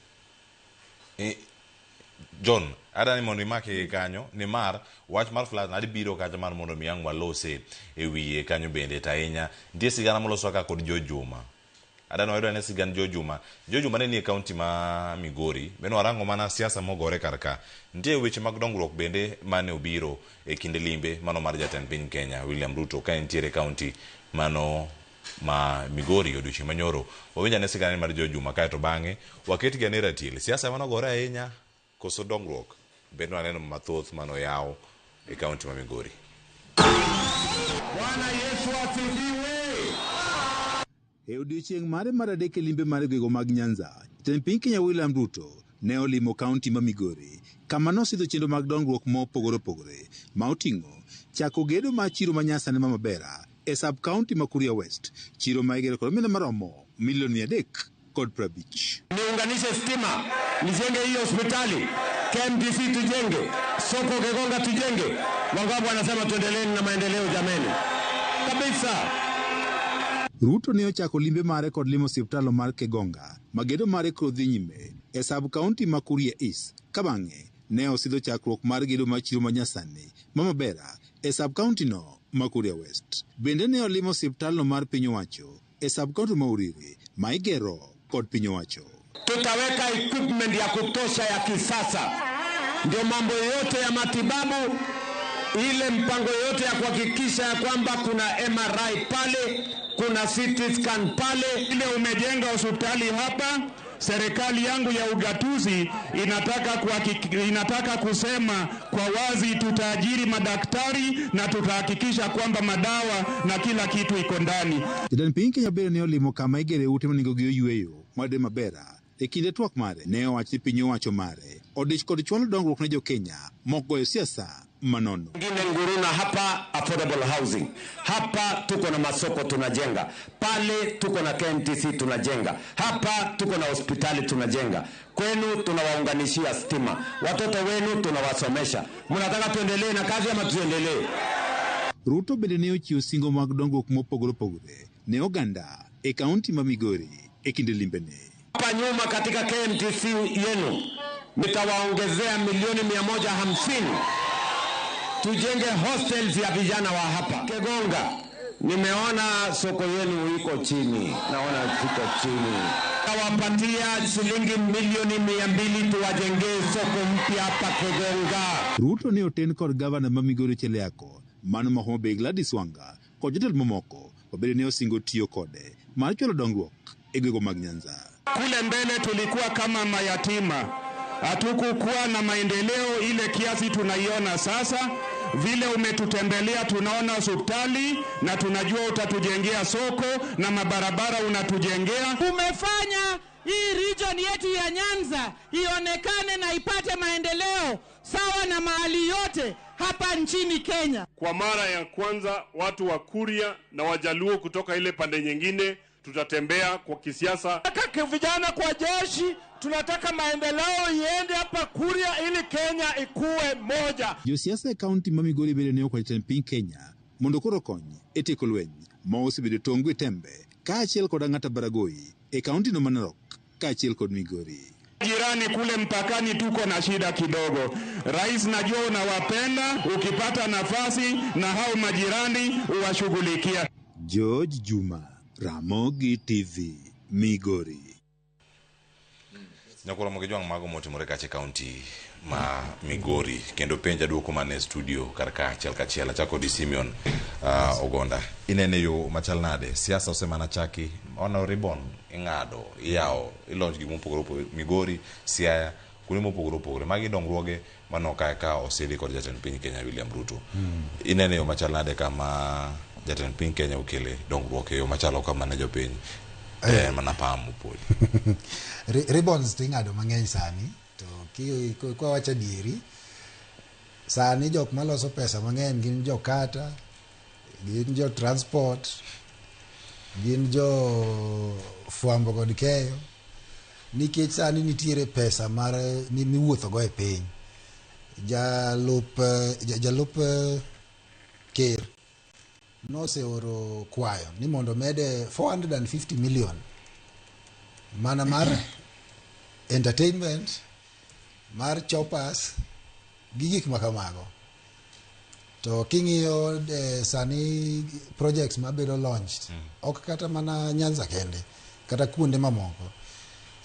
John, adani mondo imake kanyo, nimar wach mar flood nadi biro kacha mar mondo mi ang' walose e wiye kanyo bende to ahinya. Nitie sigana moloswa ka kod Jo Juma. Adani wayudo ane sigand Jo Juma. Jo Juma ne nie kaunti ma Migori. Bende warango mana siasa mogore kar ka. Nitie weche mag dongruok bende mane obiro e kinde limbe mano mar jatend piny Kenya William Ruto ka entiere kaunti mano ma Migori odiochieng' manyoro. Wawinj ane sigana mar Jo Juma kaeto bang'e waket gi ane ratiel. Siasa manogore ahinya koso dongruok bende waneno mathoth manoyaw e kaunti ma Migori. Bwana Yesu asifiwe. E odiochieng' mare mar adek e limbe mar gwenge mag Nyanza, jatend piny Kenya William Ruto ne olimo kaunti ma Migori kama nosidho chenro mag dongruok mopogore opogore ma oting'o chako gedo mar chiro ma nyasani ma Mabera e sub kaunti ma Kuria West, chiro ma igero kod omenda maromo milion 350. Niunganishe stima, nijenge hii hospitali, KMTC tujenge, soko Kegonga tujenge. Wangapi wanasema tuendeleeni na maendeleo jameni? Kabisa. Ruto ne ochako limbe mare kod limo osiptal mar Kegonga ma gedo mare koro dhi nyime e sub kaunti ma Kuria East ka bang'e ne osidho chakruok mar gedo mar chiro ma nyasani ma Mabera e sub kaunti no ma Kuria West. Bende ne olimo osiptalno mar piny owacho e sub kaunti ma Uriri ma igero kod piny owacho. Tutaweka equipment ya kutosha ya kisasa, ndio mambo yote ya matibabu, ile mpango yote ya kuhakikisha ya kwamba kuna MRI pale, kuna CT scan pale. Ile umejenga hospitali hapa, serikali yangu ya ugatuzi inataka kusema kwa wazi, tutaajiri madaktari na tutahakikisha kwamba madawa na kila kitu iko ndani. Jatend piny Kenya bende ne olimo kama igere ute ma nengogi oyweyo mar Mabera e kinde twak mare ne owacho ni piny owacho mare odich kod chwalo dongruok ne jokenya mok goyo siasa manono. Ngine Nguruna hapa affordable housing. Hapa tuko na masoko tunajenga. Pale tuko na KMTC tunajenga. Hapa tuko na hospitali tunajenga. Kwenu tunawaunganishia stima. Watoto wenu tunawasomesha. Mnataka tuendelee na kazi ama tuendelee? Ruto bende ne ochiwo singo mag dongruok mopogore opogore ne oganda e kaunti ma Migori e kinde limbene. Hapa nyuma katika KMTC yenu nitawaongezea milioni 150 tujenge hostels ya vijana wa hapa Kegonga. Nimeona soko yenu iko chini, naona iko chini. Tawapatia shilingi milioni 200 tuwajengee soko mpya hapa Kegonga. Ruto ne oten kod gavana ma Migori Cheliako mano ma Homa Bay Gladys Wanga kod jotelo mamoko ma bende ne osingo tiyo kode mar chwalo dongruok e gwenge mag Nyanza. Kule mbele tulikuwa kama mayatima, hatukukuwa na maendeleo ile kiasi tunaiona sasa. Vile umetutembelea tunaona hospitali na tunajua utatujengea soko na mabarabara unatujengea. Umefanya hii region yetu ya Nyanza ionekane na ipate maendeleo sawa na mahali yote hapa nchini Kenya. Kwa mara ya kwanza watu wa Kuria na Wajaluo kutoka ile pande nyingine tutatembea kwa kisiasa. Tunataka vijana kwa jeshi, tunataka maendeleo iende hapa Kuria ili Kenya ikuwe moja. Josiasa e kaunti ma Migori bende ne okwayo jatend piny Kenya mondo koro okony e tieko lweny ma osebedo tong' gi tembe kaachiel kod Ang'ata Baragoi e kaunti no ma Narok kaachiel kod Migori. Jirani kule mpakani tuko na shida kidogo. Rais, najua unawapenda, ukipata nafasi na hao majirani uwashughulikia. George Juma, Ramogi TV, Migori. Nyakoro mogi jwang' mago motimore kacha e kaunti ma Migori kendo penja duoko mane studio kar ka achiel kachiel achako di Simeon Ogonda. Inene yo machal nade? Siasa osemana chaki, ono ribbon ing'ado, iyawo, ilonj gik mopogore opogore Migori, Siaya, kuonde mopogore opogore. Magi dongruoge mano kae ka osidhi kod jatend piny Kenya William Ruto. Inene yo machal nade kama jatend piny Kenya okele dongruok e yo machalo kama ne jopiny mana pamo podi. Ribbons to ing'ado mang'eny sani to kwa wacho adieri sani jok maloso pesa mang'eny gin jo kata, gin jo transport, gin jo fwambo kod keyo, nikech sani nitiere pesa mar miwuotho go e piny. Jalup ker noseoro kwayo ni mondo mede 450 million mana mar entertainment, mar choppers gi gik makamago. To king'iyo sani projects mabedo launched, ok kata mana Nyanza kende, kata kuonde mamoko,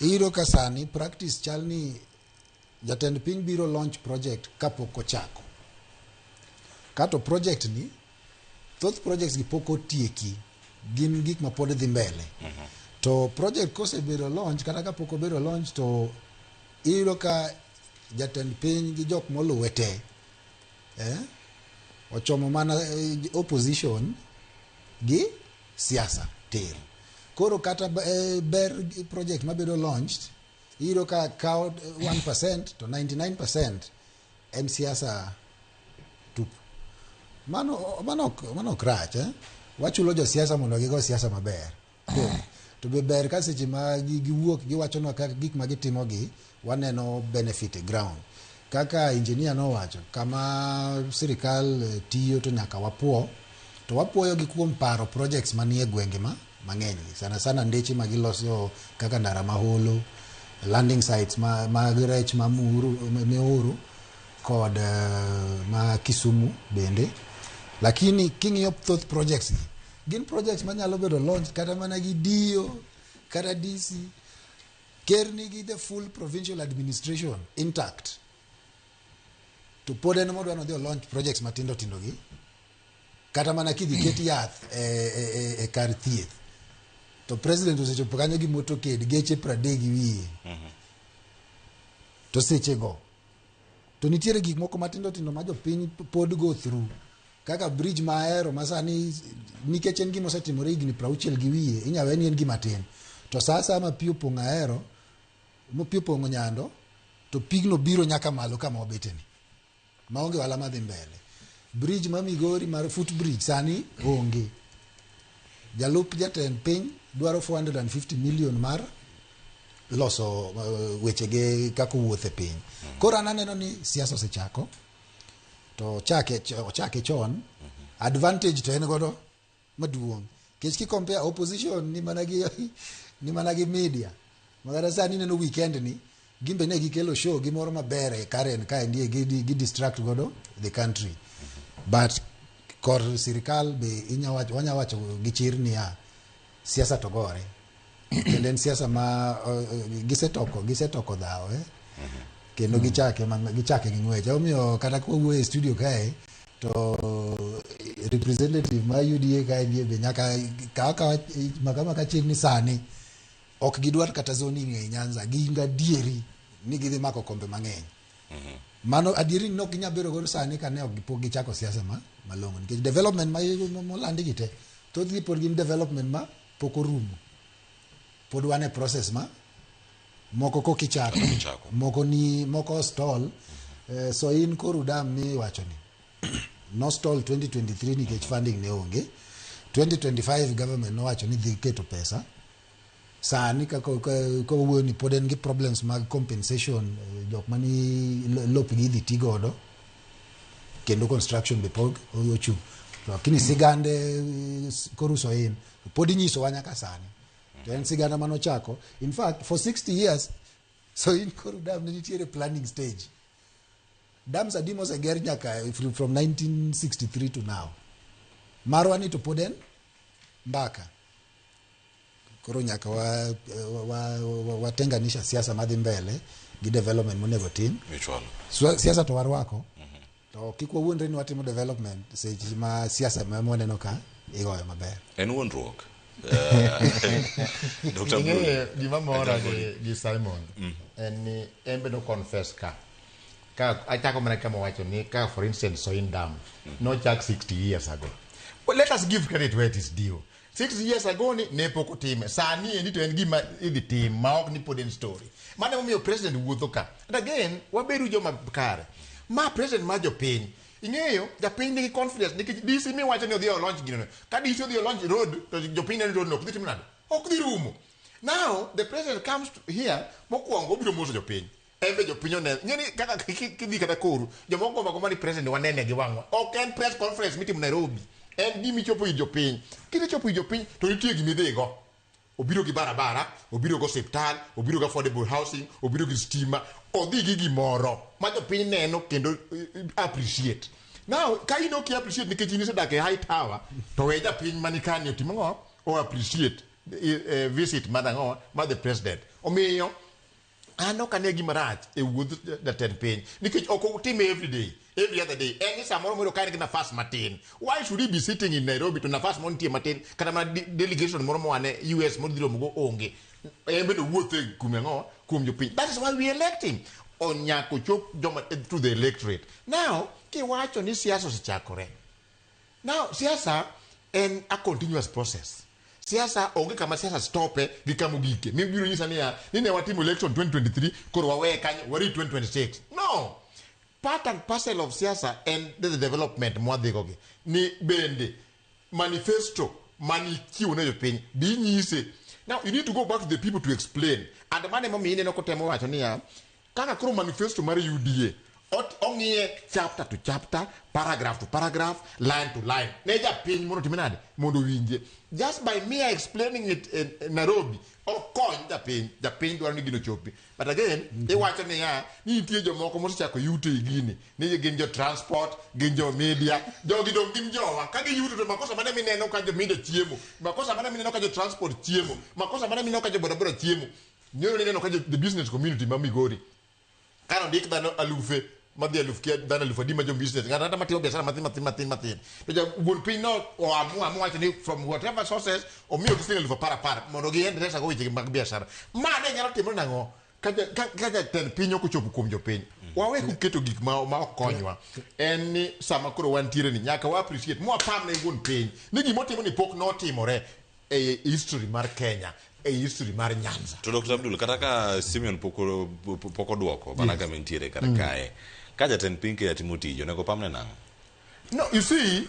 iyudo ka sani practice chal ni jatend piny biro launch project kapok ochako. Kato project ni, thoth projects gi pok otieki, gin gik ma pod dhi mbele. To project kosebedo launch, kata kapok obedo launch, to iyudo ka jatend piny gi jok moluwe te ochomo mana opposition gi siasa tir. Koro kata ber project mabedo launched Iyudo ka kawo 1% to 99% en siasa tupu. Mano ok rach, eh? Wachulo josiasa mondo gigo siasa maber. To be ber ka seche ma giwuok giwachonwa kaka gik ma gitimo gi waneno benefit e ground. Kaka engineer nowacho, kama sirikal tiyo to nyaka wapuo, to wapuoyo gi kuom paro projects manie gwenge ma mang'eny gi. Sana sana ndeche ma giloso kaka ndara maholo, landing sites mag rech ma Muhuru kod ma Kisumu bende. Lakini king'iyo thoth projects gi, gin projects manyalo bedo launch kata mana gi DO kata DC. Ker nigi the full provincial administration intact. To pod en modwa nodhi o launch projects matindo tindo gi. Kata mana kidhi ket yath e kar thieth. To president osechopo kanyo gi motorcade geche 30 gi wiye. To seche go to nitiere gik moko matindo tindo ma jopiny pod go through. Kaka bridge ma ahero ma sani nikech en gima osetimore higni 60 gi wiye, inya we ni en gima tin. To sa asaya ma pi opong'o Ahero, ma pi opong'o Nyando, to pigno biro nyaka malo kama wabeteni. Maonge ohala madhi mbele. Bridge ma Migori mar foot bridge sani onge. Jalup jatend piny dwaro 450 million mar loso wechege kaka owuoth e piny. Koro an aneno ni siasa osechako, to ochake chon. Advantage to en godo maduong'. Nikech ki compare opposition ni mana gi media. Makata sani ineno weekend ni, gimbe ne gikelo show gimoro maber e Karen kaendi gi distract godo the country. But kor sirikal be wanya wacho gi chir niya, siasa to gore. Kendo en siasa ma gisetoko dhawo, eh? Kendo gichake gi ng'wech. Omiyo kata ka wawuoyo e studio kae, to representative ma UDA kaendi be nyaka kaw maka maka chir ni sani ok gidwar kata zoning ei Nyanza, gin gadieri ni gidhi mako kombe mang'eny. Mano adieri ni ok ginyal bedo godo sani kane ok pok gichako siasa ma malong'o nikech development ma molandi gi te thothgi pod gin development ma pok orumo. Pod wan e process ma moko kok ichako, moko ni moko stall. So in Koru Dam miwacho ni no stall 2023 nikech funding ne onge. 2025 government nowacho ni dhi keto pesa. Sani kaka kawuoyo ni pod en gi problems mag compensation, jok mani lopgi idhi ti godo kendo construction be pok ochung'. Lakini sigande Koru Soin pod inyisowa nyaka sani. To en sigana manochako. In fact, for 60 years Soin Koru Dam ne nitiere planning stage. Dams adi moseger nyaka from 1963 to now. Marwa ni to pod en mbaka. Koro nyaka watenganisha siasa madhi mbele gi development monego tim. Michwalo. Siasa to warwako. To kik wawuondre ni watimo development seche ma siasa ma waneno ka igoyo maber. En wuondruok. Dr. Ing'eyo gima mora Mbruli. gi Simon en ni en be no confess ka achako mana kama wacho ni ka, for instance, Soin Dam nochak 60 years ago. Well, let us give credit where it is due. 60 years ago ni ne pok otime. Sani endi to en gima idhi tim ma ok ni pod en story. Mano emomiyo president wuotho ka. And again, wabedu joma kare. Ma president ma jopiny. Ing'eyo, japiny nigi confidence nikech DC miwacho ni odhi olaunch gino. Ka DC odhi olaunch road, to jopiny neno road no ok dhi timo nade? Ok dhi rumo. Now, the president comes to here, mokwongo obiro moso jopiny. En be jopiny oneno. Ing'e ni kaka kidhi kata koru, jomoko gombo agomba ni president wanene gi wang'wa. Ok en press conference mitimo Nairobi. En gima ichopo ir jopiny. Kisechopo ir jopiny, to nitie gima idhigo. Obiro gi barabara, obiro gi osiptal, obiro gi affordable housing, obiro gi stima, odhi gi gimoro ma jopiny neno kendo appreciate. Now, ka in ok i appreciate nikech in isedak e high tower, to we japiny mani kani otim ang'o? O appreciate visit mar ang'o? Mar the president. Omiyo, an ok ane gima rach e wuodh jatend piny nikech ok otime every day, every other day. En ni samoro moyudo ka en gi nafas matin, why should he be sitting in Nairobi to nafas moro nitie matin, kata mana delegation moro moa ne US modhi romogo onge, en bende owuotho e kuom ang'o, kuom jopiny. That is why we elect him. Onyaka ochop joma to the electorate. Now, kiwacho ni siasa osechakore, now siasa en a continuous process. Siasa onge kama siasa stope gi kama ogike. Mibiro nyisa niya ni ne watimo election 2023 koro waweye kanyo warit 2026. No. Part and parcel of siasa en the development mwadhigo gi. Ni bende manifesto manichiwo ne jopiny bi nyise. Now you need to go back to the people to explain. And mano emomiyo ineno kotemo wacho niya kaka koro manifesto mar UDA ong'iye chapter to chapter, paragraph to paragraph, line to line. Ne japiny mondo otim nade? Mondo owinje. Just by me explaining it in Nairobi, okony japiny. Japiny dwaro ni gino chopi. But again, iwacho niya, ni nitie jomoko mosechako yuto e gini. Ni gin jo transport, gin jo media, jogi dong' gin jowa. Ka giyuto to makosa mane mineno ka jo media chiemo, makosa mane mineno ka jo transport chiemo, makosa mane mineno ka jo bodaboda chiemo. Nyoro nineno ka jo the business community ma Migori. Kano ndik dhano alufe madhi aluf kia dhano aluf adi ma jo business ng'ato ang'ata matimo biashara mathin mathin mathin mathin to ja wuon piny no oamua amua wacho ni from whatever sources omiyo gi siling aluf apar apar mondo giendeleza go wechegi mag biashara. Ma ne nyalo timore nang'o ka jatend piny ok ochopo kuom jopiny? Wawe kuketo gik ma ok konywa. En ni sama koro wantiere ni nyaka wa appreciate mwapam ne wuon piny ni gimotimo ni pok notimore e history mar Kenya, e history mar Nyanza. To Dr. Abdul, kata ka Simeon pok oduoko mana kama entiere kar kae, ka jatend piny Kenya timo tije, onego pamne nang'o? No, you see,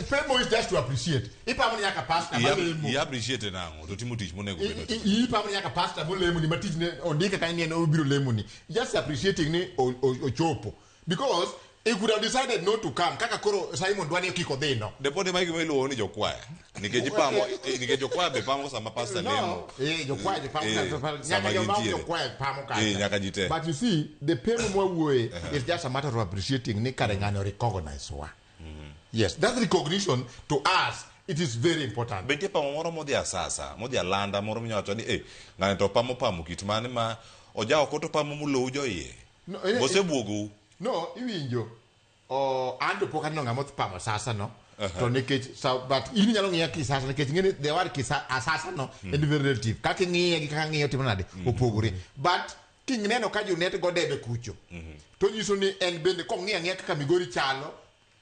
pemo is just to appreciate. Ipamo ni nyaka pastor malemo. I appreciate nang'o to timo tich monego bed otimo. Ipamo ni nyaka pastor molemo ni matich ne ondike kanyo ni en obiro lemo ni. Just appreciating ni ochopo. Because he could have decided not to come. Kaka koro Simon dwani kik odhi no. Depode ma gima iluongo ni jokwaya. Nikech ipamo, nikech jokwaya be pamo sama pastor lemo. Jokwaya be pamo nyaka joma ok jokwaya pamo kacha. Nyaka ji te. But you see, the pemo mwawuoye is just a matter of appreciating ni kare ng'ani recognize wa. Yes, that recognition to us, it is very important. Be nitie pamo moro modhi asasa, modhi alanda moro minyalo wacho ni ng'ani to pamo pamo kit mane ma ojawo oko to pamo molou joiye. Osebuogou. No, iwinjo. An to pok aneno ng'ama pamo sasa no. To nikech but in inyalo ng'iya kisasa nikech ing'e ni the word kisa asasa no en very relative. Kaka ing'iye gi kaka ng'iyo timo nade opogore. But kineno ka Junet go debe kucho. To nyiso ni en bende kong'iyo ang'iya kaka Migori chalo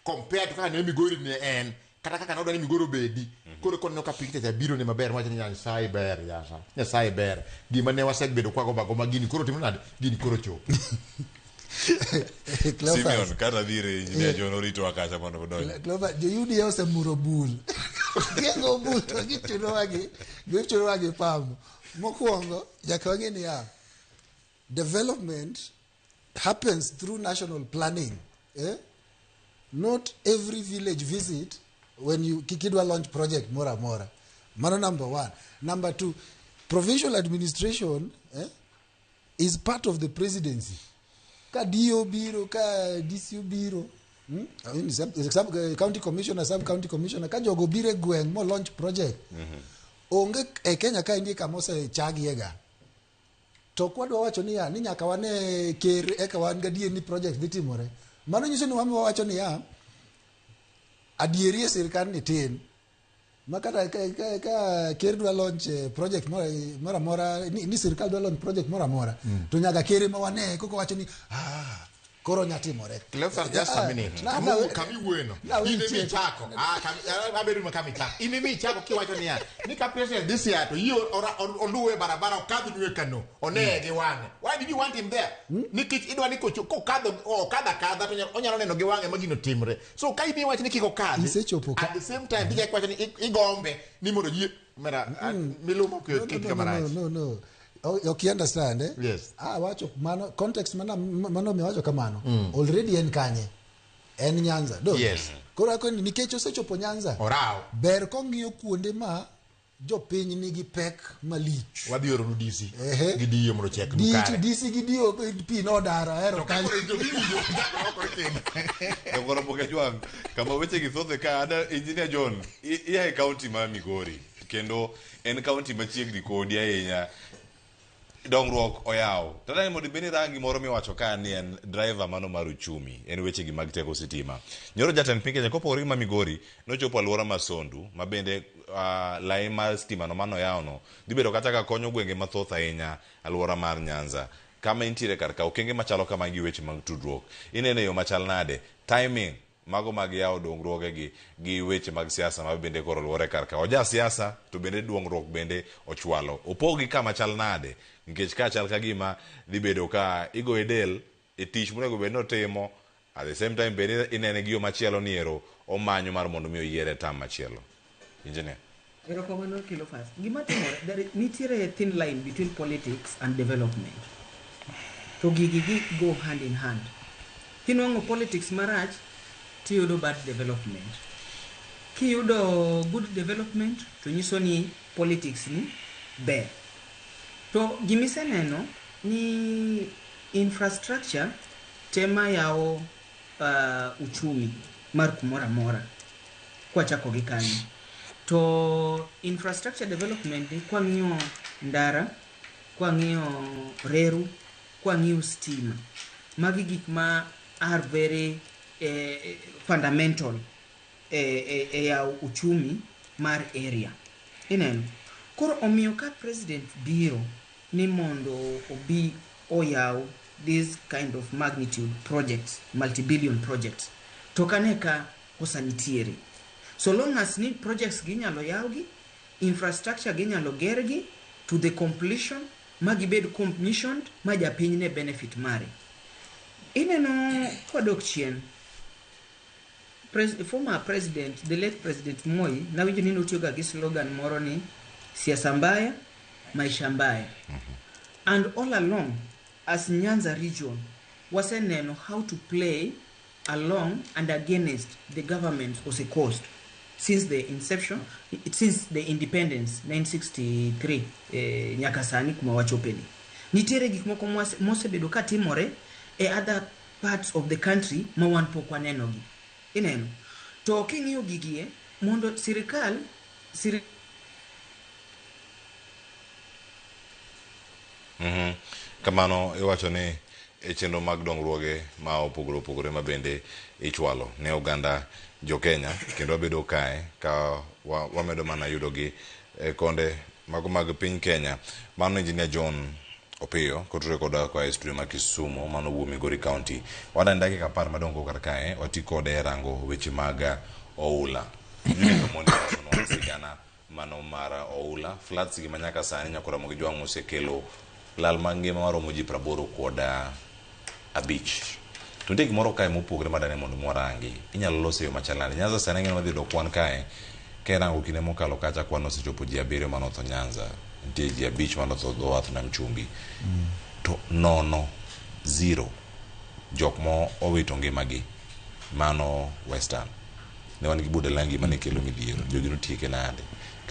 compared to kaka ne Migori ne en kata kaka nodwa ni Migori obedi. Koro koneno ka picture cha biro ne maber wacho ni Nyasaye ber yasa. Nyasaye ber. Gima ne wasebedo kwago bago ma gini koro timo nade? Gini koro chopo. Simeon kata dhire engineer John orito akacha mondo odonj. Cleophas, jo UDA osemuro bul. Gigo bul to gichunowa gi pamo. Mokwongo, nyaka wang'e niya, development happens through national planning. Not every village visit when you kikidwa launch project mora mora. Mano number one. Number two, provincial administration is part of the presidency. Ka DO biro, ka DCU biro, I mean, sub county commissioner, sub county commissioner, ka jogo biro e gweng' mo launch project. Onge e Kenya ka indie kama osechagiega. To kwadwa wacho niya, ni nyaka wane ker eka wan gadier ni project dhi timore. Mano nyiso ni wamiwa wacho niya, adieri e sirkal ni tin. Ma kata ka ker dwa launch project moro amora, ni sirkal dwa launch project moro amora, to nyaka ker ema wane koko wacho ni, koro nya timore. Cleophas, just a minute. Kami wuoyeno. In emi chako. Abedo ma kami chako. In emi chako kiwacho niya, ni ka president this year to yie oluwe barabara okadh nue kano, oneye gi wang'e. Why did you want him there? Nikech idwa ni kokadho, okadho akadha to onyalo neno gi wang'e ma gino timre. So ka imiye wach ni kik okadhi, at the same time tichako wacho ni igombe ni mondo ji mera milumo kik kama rach. No. Ok you understand, eh? Yes. Wacho mano context mano miwacho kamano. Already en kanye. En Nyanza. Do. Yes. Koro ako ni nikech osechopo Nyanza. Orao. Ber kong'iyo kuonde ma jopiny nigi pek malich. Wadhi oro nu DC. Gi DO mondo check nu kare. DC gi DO pi nodaro ahero kanyo. Koro pok ajwang' kama weche gi thoth ka ada Engineer John ia e county ma Migori kendo en county machiegni kodi ahinya. Dongruok oyaw. Tadani mondo ibed ni rangi moro miwacho ka ni en driver mano mar uchumi, en weche gi mag teko sitima. Nyoro jatend piny Kenya kopogore gi ma Migori, nochopo alwora ma Sondu, ma bende lai mar stima no mano oyaw no, dhi bedo kata ka konyo gwenge mathoth ahinya alwora mar Nyanza. Kama intiere kar ka okenge machalo kama gi weche mag tudruok. Ineno e yo machal nade? Timing Mago mag yawo dongruogegi gi weche mag siasa ma bende koro luore kar ka. Oja siasa to bende dongruok bende ochwalo. Opogi kama chal nade? Nikech ka chal ka gima dhi bedo ka igoye del e tich monego bed ni otimo, at the same time bende inene gi yo machielo ni ero omanyo mar mondo mi oyiere tam machielo. Engineer. Erokamano Cleophas. Gima timore, nitiere thin line between politics and development. To gigi gi go hand in hand. Kinuang'o politics marach, tiyudo bad development. Kiyudo good development, to nyiso ni politics ni ber. To gimiseneno ni infrastructure tema yawo uchumi mar kumoro amora kwachako gi kanyo. To infrastructure development ni kwang'iyo ndara, kwang'iyo reru, kwang'iyo stima, magi gik ma are very fundamental e yawo uchumi mar area. Ineno? Koro omiyo ka president biro ni mondo obi oyaw this kind of magnitude projects, multi-billion projects, to kane ka kosa nitiere. So long as ni projects gi nyalo yawgi, infrastructure gi nyalo gergi to the completion, ma gibed commissioned, ma japiny ne benefit mare. Ineno kwadok chien, former president, the late President Moi, nawinjo ni notiyoga gi slogan moro ni siasa mbaya, maisha mbaya. And all along, as Nyanza region, waseneno how to play along and against the government osecost since the inception, since the independence 1963 nyaka sani kuma wachopeni. Nitiere gik moko mosebedo katimore e other parts of the country ma wan pok wanenogi. Ineno? To king'iyo gigie, mondo sirikal Kamano iwacho ni e chenro mag dongruoge ma opogore opogore ma bende ichwalo ne oganda jo Kenya, kendo wabedo kae ka wamedo mana yudogi e konde mago mag piny Kenya. Mano Engineer John Opiyo kotudore koda koa e studio ma Kisumu, mano wuok Migori County. Wadani dakika 10 madongo kar kae wati kode e rango weche mag oula. Judith Omondi wasonwa sigana mano mar oula, floods gi manyaka sani nyaka Ramogi Jwang' osekelo lal mangima maromo ji 85. To nitie gimoro kae mopogore madane mondo mwarangi. Inyalo lose yo machal nade? Nyanza sani ng'eny madhi yudo kwan kae. Ka irango kinde mokalo kacha kwan osechopo ji 7 manotho Nyanza. Nitie ji 5 manotho dho wath Nam Chumbi. To 0 0 jok mo owito ngimagi mano Western. Ne wan gi Budalangi mane kelo midhiero. Jogi notieke nade?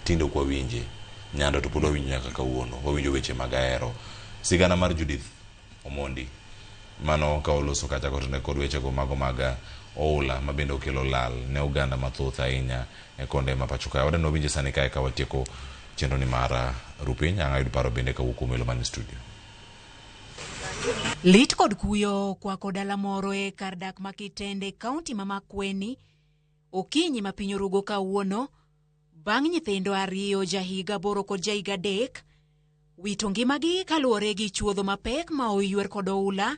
Tinde ok wawinje. Nyando to pod wawinjo nyaka kawuono. Wawinjo weche mag ahero. Sigana mar Judith Omondi mano ka oloso kacha kotene kod wechego mago mag oula ma bende okelo lal ne oganda mathoth ahinya e konde ma pacho kae. Wadeno winje sani kae ka watieko chenro ni mar Rupiny. Ang' ayud paro bende kawuok kuom welo man e studio. Lit kod kuyo okwako dala moro e kar dak ma Kitende, kaunti ma Makueni, okinyi ma piny orugo kawuono, bang' nyithindo 2 jahiga 8 kod jahiga 3 wito ngimagi kaluwore gi chuodho mapek ma oywer kod oula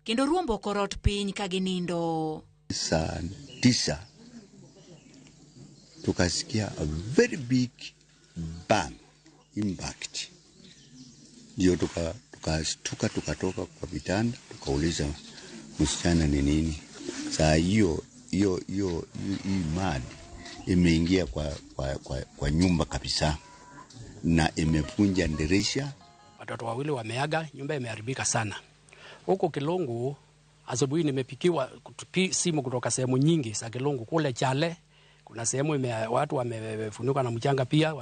kendo ruombo korot piny ka ginindo. Saa 9 tukasikia a very big bang impact, ndio tukastuka tukatoka kwa vitanda tukauliza msichana ni nini. Saa hiyo hiyo hiyo hii mud imeingia kwa nyumba kabisa na imevunja dirisha. Watoto 2 wameaga, nyumba imeharibika sana. Huko Kilungu asubuhi nimepikiwa simu kutoka sehemu nyingi za Kilungu, kule Chale kuna sehemu watu wamefunikwa na mchanga pia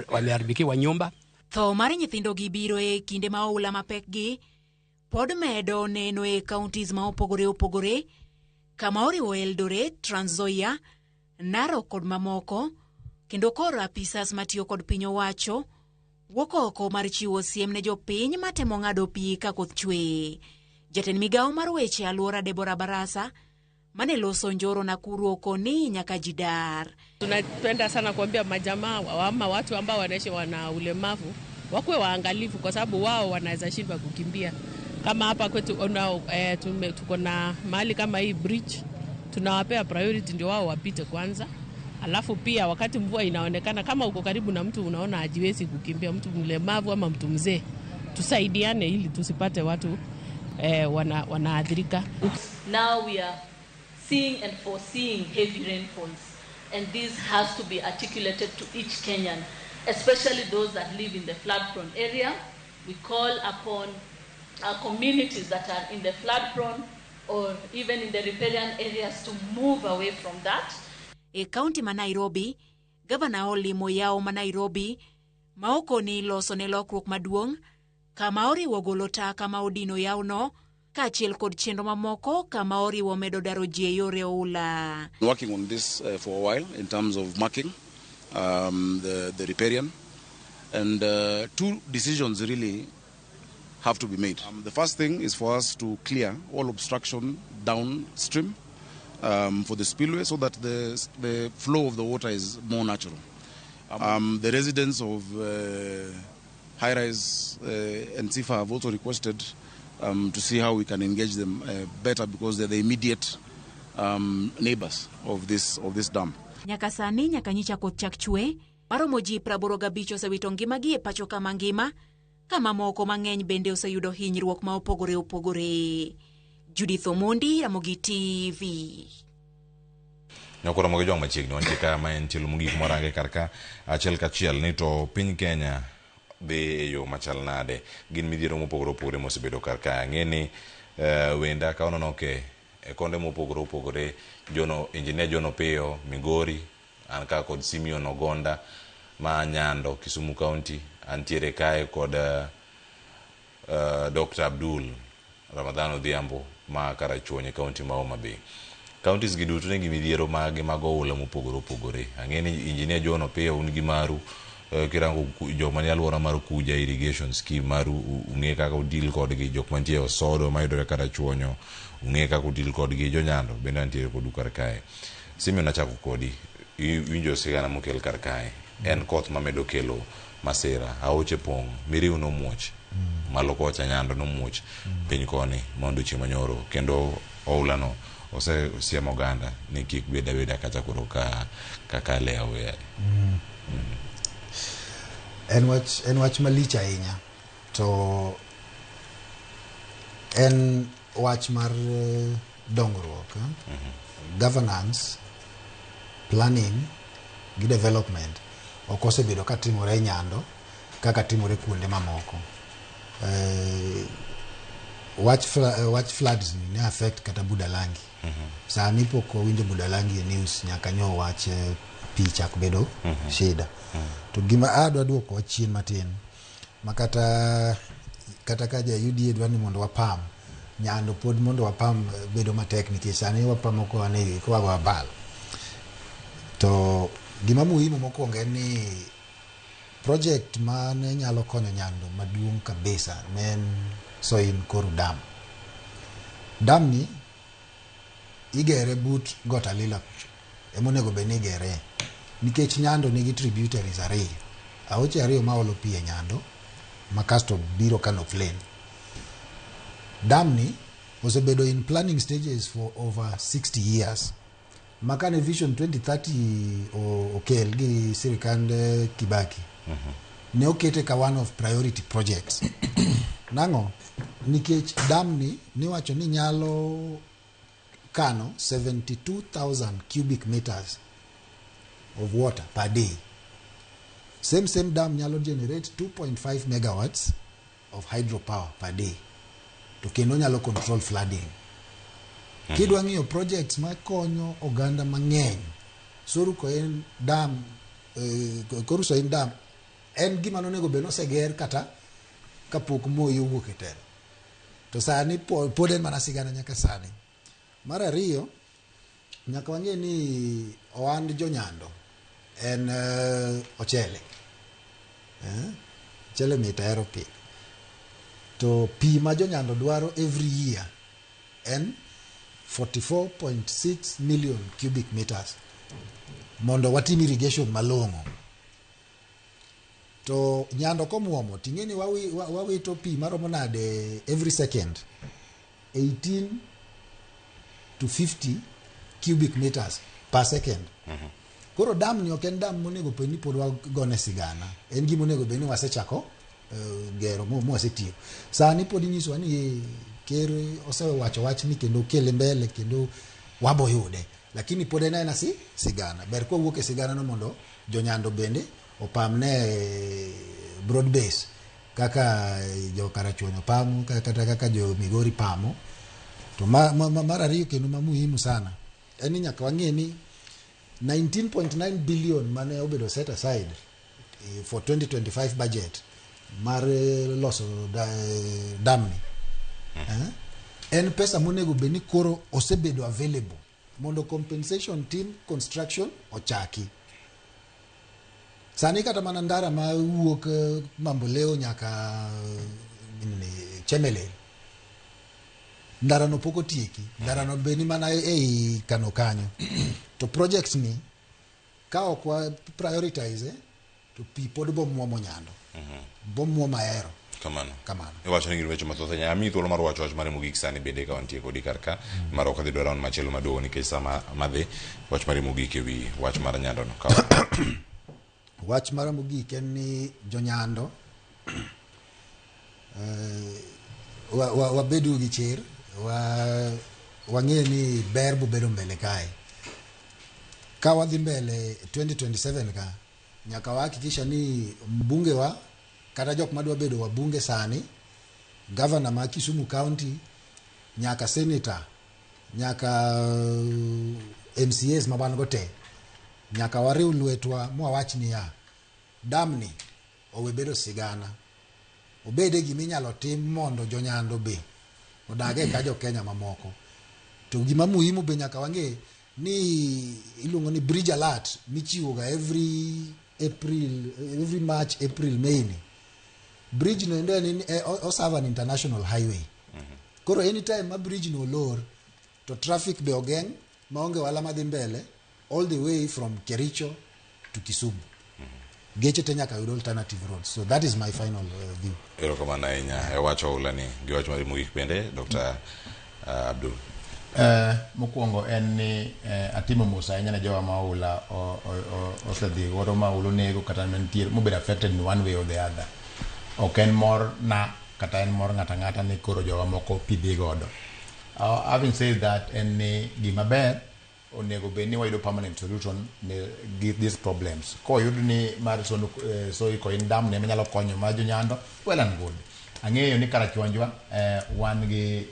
wameharibikiwa nyumba. Tho mar nyithindo gi biro e kinde ma oula mapek gi pod medo neno e counties ma opogore opogore kama oriwo Eldoret, Trans Nzoia, Narok kod mamoko, kendo koro apisas matiyo kod piny owacho wuok oko mar chiwo siem ne jopiny matemo ng'ado pi ka koth chwe. Jatend migawo mar weche alwora Deborah Barasa mane loso Njoro Nakuru okoni nyaka ji dar. Tunapenda sana kuambia majamaa ama watu ambao wanaishi wana ulemavu wakuwe waangalifu, kwa sababu wao wanaweza shindwa kukimbia. Kama hapa kwetu tuko na mahali kama hii bridge, Tunawapea priority ndio wao wapite kwanza. Alafu pia wakati mvua inaonekana, kama uko karibu na mtu unaona hajiwezi kukimbia, mtu mlemavu ama mtu mzee, tusaidiane ili tusipate watu wanaathirika. Now we are seeing and foreseeing heavy rainfalls, and this has to be articulated to each Kenyan, especially those that live in the flood-prone area. We call upon our communities that are in the flood-prone or even in the riparian areas to move away from that. E kaunti ma Nairobi, gavana olimo yawo ma Nairobi ma okoni loso ne lokruok maduong' kama oriwo golo taka ma odino yawono kaachiel kod chenro mamoko kama oriwo medo daro ji e yore oula. Working on this for a while in terms of marking the riparian, and two decisions really have to be made. The first thing is for us to clear all obstruction downstream for the spillway so that the flow of the water is more natural. The residents of high-rise and Sifa have also requested to see how we can engage them better, because they're the immediate neighbors of this dam. Nyaka sani nyaka nyicha koth chak chwe maromo ji 85 osewito ngimagi e pacho kama ngima, kama moko mang'eny bende oseyudo hinyruok ma opogore opogore. Judith Omondi, Ramogi TV. Nyakoro mogi jwang' machiegni wantie ka ma en tielo mogik morange kar ka achiel kachiel ni to piny Kenya dhi e yo machal nade, gin midhiero mopogore opogore mosebedo kar ka. Ang'e ni wenda ka ononoke e konde mopogore opogore, Jono Engineer John Opiyo Migori, an ka kod Simeon Ogonda ma Nyando Kisumu County, antiere kae kod Dr. Abdul Ramadhan Odhiambo ma Karachuonyo County ma Homa Bay. Counties gi duto nigi midhiero mage mag oula mopogore opogore. Ang'e ni Engineer John Opiyo un gi maru, kirango joma ni alwora mar Kuja irrigation scheme maru, ung'e kaka udil kodgi, jok mantie Osodo mayudore Karachuonyo, ung'e kaka udil kodgi, jo Nyando bende antiere kodu kar kae. Simeon, achako kodi, iwinjo sigana mokel kar kae, en koth mamedo kelo masira, aoche pong', Miriu nomuoch malo kocha, Nyando nomuoch piny koni mondo chieng' manyoro, kendo oula no osesiemo oganda ni kik bed abeda kata koro ka kale aoyaye. En wach malich ahinya, to en wach mar dongruok, governance, planning gi development ok osebedo ka timore e Nyando kaka timore kuonde mamoko. Wach floods ni ne affect kata Budalangi. Sani pok wawinjo Budalangi e news nyaka nyo wach pi chak bedo shida. To gima adwa duoko chien matin, makata kata ka ja UDA dwa ni mondo wapam Nyando, pod mondo wapam bedo matek, nikech sani wapamo koa koa abal. To gima muhimu mokwongo en ni project mane nyalo konyo Nyando maduong' kabisa ne en Soin Koru Dam. Dam ni igere but Got Alila kucho, emonego bed ni igere, nikech Nyando nigi tributaries ariyo, aoche ariyo maolo pi e Nyando ma kasto biro Kano Plain. Dam ni osebedo in planning stages for over 60 years. Makane Vision 2030 okel gi sirikand Kibaki, ne okete ka one of priority projects. Nang'o? Nikech dam ni niwacho ni nyalo kano 72,000 cubic meters of water per day. Same dam nyalo generate 2.5 megawatts of hydropower per day. To kendo nyalo control flooding. Kidwa ng'iyo projects makonyo oganda mang'eny, Soru Koen Dam, Koru Soin Dam en gima nonego bed noseger kata kapok Moi owuok e telo. To sani pod en mana sigana nyaka sani. Mar ariyo, nyaka wang'e ni ohand jo-Nyando en ochele. Ochele mit ahero pidho. To pi ma jo-Nyando dwaro every year en 44.6 million cubic meters mondo watim irrigation malong'o. To Nyando komuomo ting'e ni wawito pi maromo nade every second? 18 to 50 cubic meters per second. Koro dam ni ok en dam monego bed ni pod wagone sigana. En gima onego bed ni wasechako gero mwasetieko. Sani pod inyisowa ni ker osewacho wachni kendo okele mbele kendo waboyude. Lakini pod en aena sigana. Ber kwawuok e sigana no mondo jonyando bende opamne broad base kaka jo Karachuonyo pamo kata kaka jo Migori pamo. To mar ariyo kendo ma muhimu sana en ni nyaka wang'e ni 19.9 billion mane obedo set aside for 2025 budget mar loso damni en pesa monego bed ni koro osebedo available mondo compensation team construction ochaki. Sani kata mana ndara ma wuok Mamboleo nyaka Chemelil, ndara no pok otieki, ndara no be ni mana ei kano kanyo. To project ni ka ok wa prioritize to pi pod bo muomo Nyando, bo muomo Ahero. Kamano. Kamano. Iwacho ni gin weche mathoth ahinya. Amiyi thuolo mar wacho wach mari mogik sani bende ka wantie kodi kar ka. Mar ok adhi dwaro round machielo maduong' nikech sama madhi wach mari mogik ewi wach mar Nyando no. Wach mara mogik en ni jonyando wabedu gi chir, wang'e ni ber bobedo mbele kae. Ka wadhi mbele 2027 ka, nyaka wahakikisha ni mbunge wa kata jok madwa bedo wabunge sani, governor ma Kisumu County, nyaka senator, nyaka MCAs ma wan go te, nyaka wariw lwetwa mwawach niya, damni owe bedo sigana, obede gima inyalo tim mondo jonyando be odage ka jo Kenya mamoko. To gima muhimu be nyaka wang'e ni iluongo ni bridge alert michiwo ga every April, every March, April, May ni. Bridge no endo en oserve an international highway. Koro anytime ma bridge no olor to traffic be ogeng' maonge ohala madhi mbele all the way from Kericho to Kisumu. Geche te nyaka yud alternative roads. So that is my final view. Erokamano ahinya e wach oula ni gi wach mari mogik bende Dr. Abdul. Mokwongo en ni atimo mos ahinya ne jowa ma oula osedhi godo ma oula onego kata mantie mobedo affected in one way or the other. Ok en mor na kata en mor ng'ato ang'ata ni koro jowa moko pi dhi godo. Having said that, en ni gima ber onego bed ni wayudo permanent solution ne these problems. Koyud ni mar Soy Koin Dam ne manyalo konyo mar jonyando, well and good. Ang'eyo ni Karachuonjwa wan gi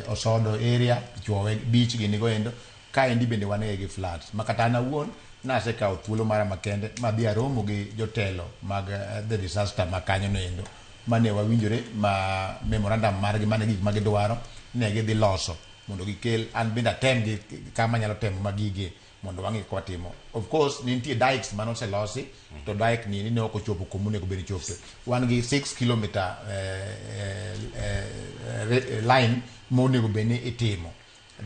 Osodo area, Chwowe beach gini goendo, kaendi bende wan gi floods. Ma kata an awuon nasekawo thuolo mara makende madhi aromo gi jotelo mag the disaster ma kanyo noendo. Mane wawinjore ma memorandum margi mane gik magidwaro ne gidhi loso mondo gikel an bende atem gi kama anyalo temo magige mondo wang'i kaka watimo. Of course nitie dikes mane oselosi to dike ni ne ok ochopo kuma onego bed ni chope. Wan gi 6 kilometer line monego bed ni itimo.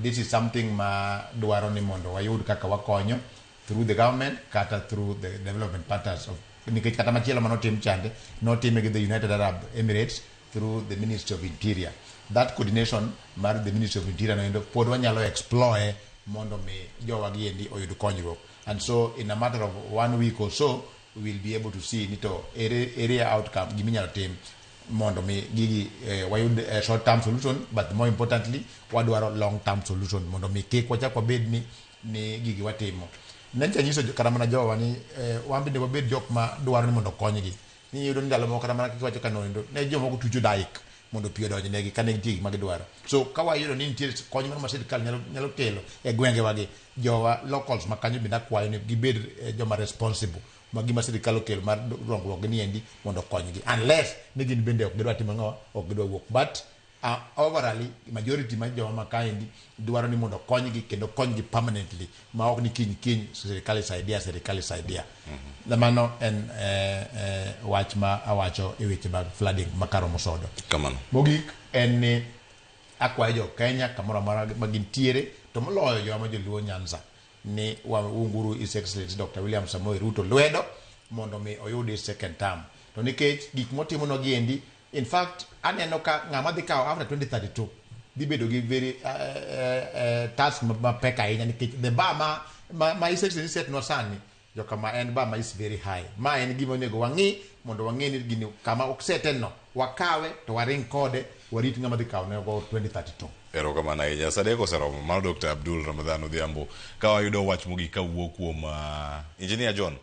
This is something ma dwaro ni mondo wayud kaka wakonyo through the government kata through the development partners of nikech kata machielo manotim chande notime gi the United Arab Emirates through the Ministry of Interior. That coordination mar the Ministry of Interior noendo pod wanyalo explore mondo mi jowa giendi oyud konyruok. And so in a matter of 1 week or so we will be able to see ni to area outcome giminyalo tim mondo mi gigi wayud short term solution, but more importantly wadwaro long term solution mondo mi kik wachak wabed ni gigi watimo. Nencha nyiso kata mana jowa ni wan bende wabed jok ma dwaro ni mondo okonygi. Ni iyudo ni ndalo moko kata mana kiwacho kanoendo ne jomoko tucho dike mondo pi odonjnegi ka ne nitie gik ma gidwaro. So ka wayudo ni nitie kony moro ma sirkal nyalo kelo e gwengewa gi, jowa locals ma kanyo bende akwayo ni gibed joma responsible ma gima sirkal okelo mar dongruok ni endi mondo okonygi, unless ni gin bende ok gidwa timo ang'o, ok gidwa wuok. But overally majority mar jowa ma kaendi dwaro ni mondo okonygi kendo konygi permanently ma ok ni kiny kiny sirkal saidia, sirkal saidia. Mano en wach ma awacho e weche mag flooding ma Karomo Sodo. Kamano. Mogik en ni akwayo jo Kenya kamoro amora ma gintiere, to moloyo jowa ma joluo Nyanza, ni waunguru His Excellency Dr. William Samoei Ruto lwedo mondo mi oyud his second term. To nikech gik motimo no giendi, in fact aneno ka ng'ama dhi kawo after 2032 dhi bedo gi very task mapek ahinya nikech the bar ma His Excellency set nwa sani jokama en bar ma is very high. Ma en gima onego wang'i mondo wang'e ni gini kama ok sete no wakawe to waring kode warit ng'ama dhi kawo nego 2032. Erokamano ahinya. Sa adek oseromo. Mano Dr. Abdul Ramadhan Odhiambo. Ka wayudo wach mogik kawuok kuom Engineer John,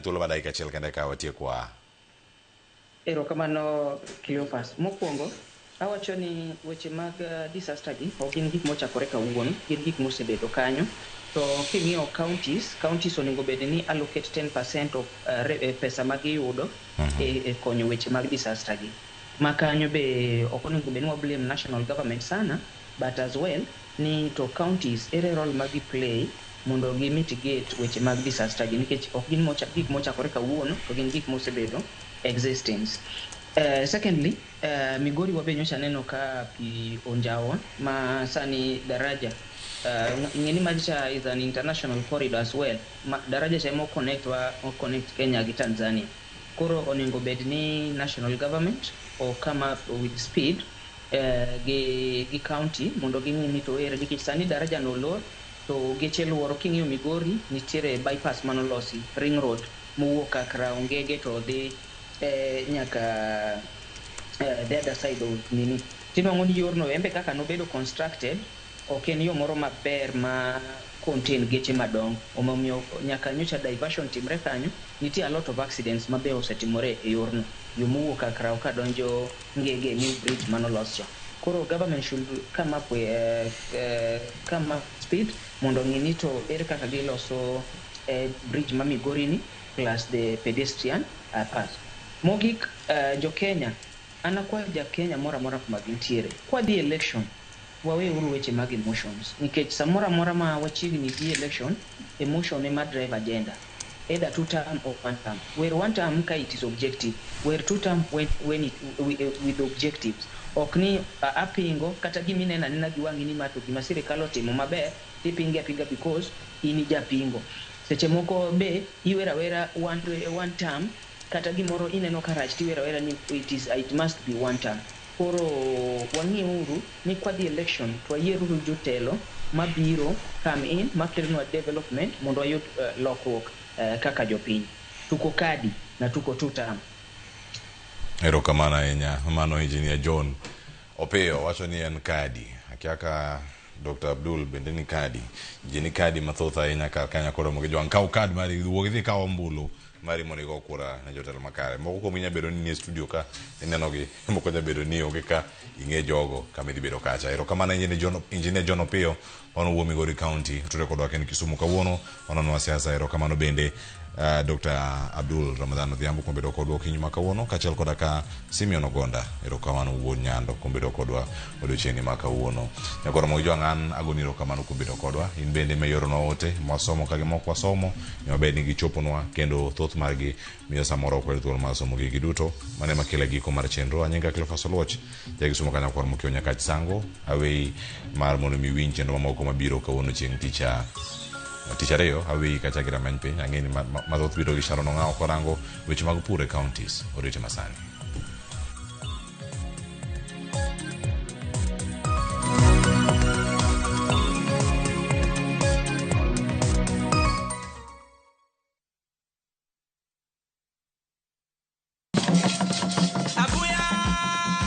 thuolo mar dakika achiel kende ka watieko. Erokamano, Cleophas. Mokwongo, awacho ni weche mag disaster gi ok gin gik mochakore kawuono, gin gik mosebedo kanyo. To king'iyo counties onego bed ni allocate 10% of pesa ma giyudo e konyo weche mag disaster gi. Ma kanyo be ok onego bed ni wa blame national government sana, but as well ni to counties ere role ma gi play mondo gi mitigate weche mag disaster gi, nikech ok gin gik mochakore kawuono, to gin gik mosebedo existence. Secondly, Migori wabe nyocha neno ka pi onjawa ma sani daraja ng'eni macha is an international corridor as well. Daraja cha ema connect wa connect Kenya gi Tanzania. Koro onego bed ni national government o come up with speed gi county mondo ging'i ni to ere, nikech sani daraja no olor to geche luoro. King'iyo Migori nitiere bypass manolosi, ring road mowuok Kakra Ongege to dhi nyaka the other side of nini. Tinwang'o ni yorno embe kaka nobedo constructed ok en yo moro maber ma contain geche madongo, omiyo nyaka nyocha diversion timre kanyo. Nitie a lot of accidents mabe osetimore e yorno, yo mowuok Kakra kadonjo Ngege, new bridge manolos cha. Koro government should come up with come up speed mondo ng'i ni to ere kaka giloso bridge ma Migori ni plus the pedestrian path. Mogik, jo Kenya, an akwayo ja Kenya moro amora kuma gintiere, kwadhi election waweuru weche mag emotions, nikech samoro amora ma wachiegni gi election, emotion ema drive agenda, either two term or one term. Wer one term ka it is objective, wer two term when it, with objectives. Ok ni apingo kata gimineno anena gi wang'i ni ma to gima sirikal otimo maber tipinge apinga because in japingo. Seche moko be iwero awera one term kata gimoro ineno ka rach tiwero awera ni it must be one term. Koro wang'iuru ni kwadhi election to wayieruru jotelo mabiro come in makelonwa development mondo wayud lokruok kaka jopiny. Tuko kadi na tuko two term. Erokamano ahinya. Mano Engineer John Opiyo wacho ni en kadi. Akia ka Dr. Abdul bende ni kadi. Ji ni kadi mathoth ahinya kar kanya koromo gi jwang'. Kaw kad mari, wuog idhi kaw ombulu mari mondo igo kura ne jotelo makare. Moko kuom gi nyalo bedo ni nie studio ka ineno gi, moko nyalo bedo ni onge ka ing'e jogo kama idhi bedo kacha. Erokamano Engineer John Opiyo, mano wuo Migori County, tudore kodwa ken Kisumu kawuono, wanonwa siasa. Erokamano bende Dr. Abdul Ramadhan Odhiambo kuom bedo kodwa okinyi ma kawuono, kaachiel koda ka Simeon Ogonda, erokamano wuon Nyando kuom bedo kodwa odiochieng'ni ma kawuono. Nyakoro gi jwang' an agoni erokamano kuom bedo kodwa. In bende miyoronwa ote, mwasomo ka gi mok wasomo, ni maber ni gichoponwa kendo thoth margi miyo samoro ok wayud thuolo mar somo gigi duto. Mano ema kelo giko mar chenro. Anyinga Cleophas Oluoch, jakisumo kanyakwar mokiewo Nyakach Sango, aweyi mar mondo mi iwinj chenro mamoko mabiro kawuono chieng' tich ariyo. Aweyi kacha gi rameny piny. Ang'e ni mathoth biro gi Sharon Ong'awo korango weche mag pur e counties. Orite masani.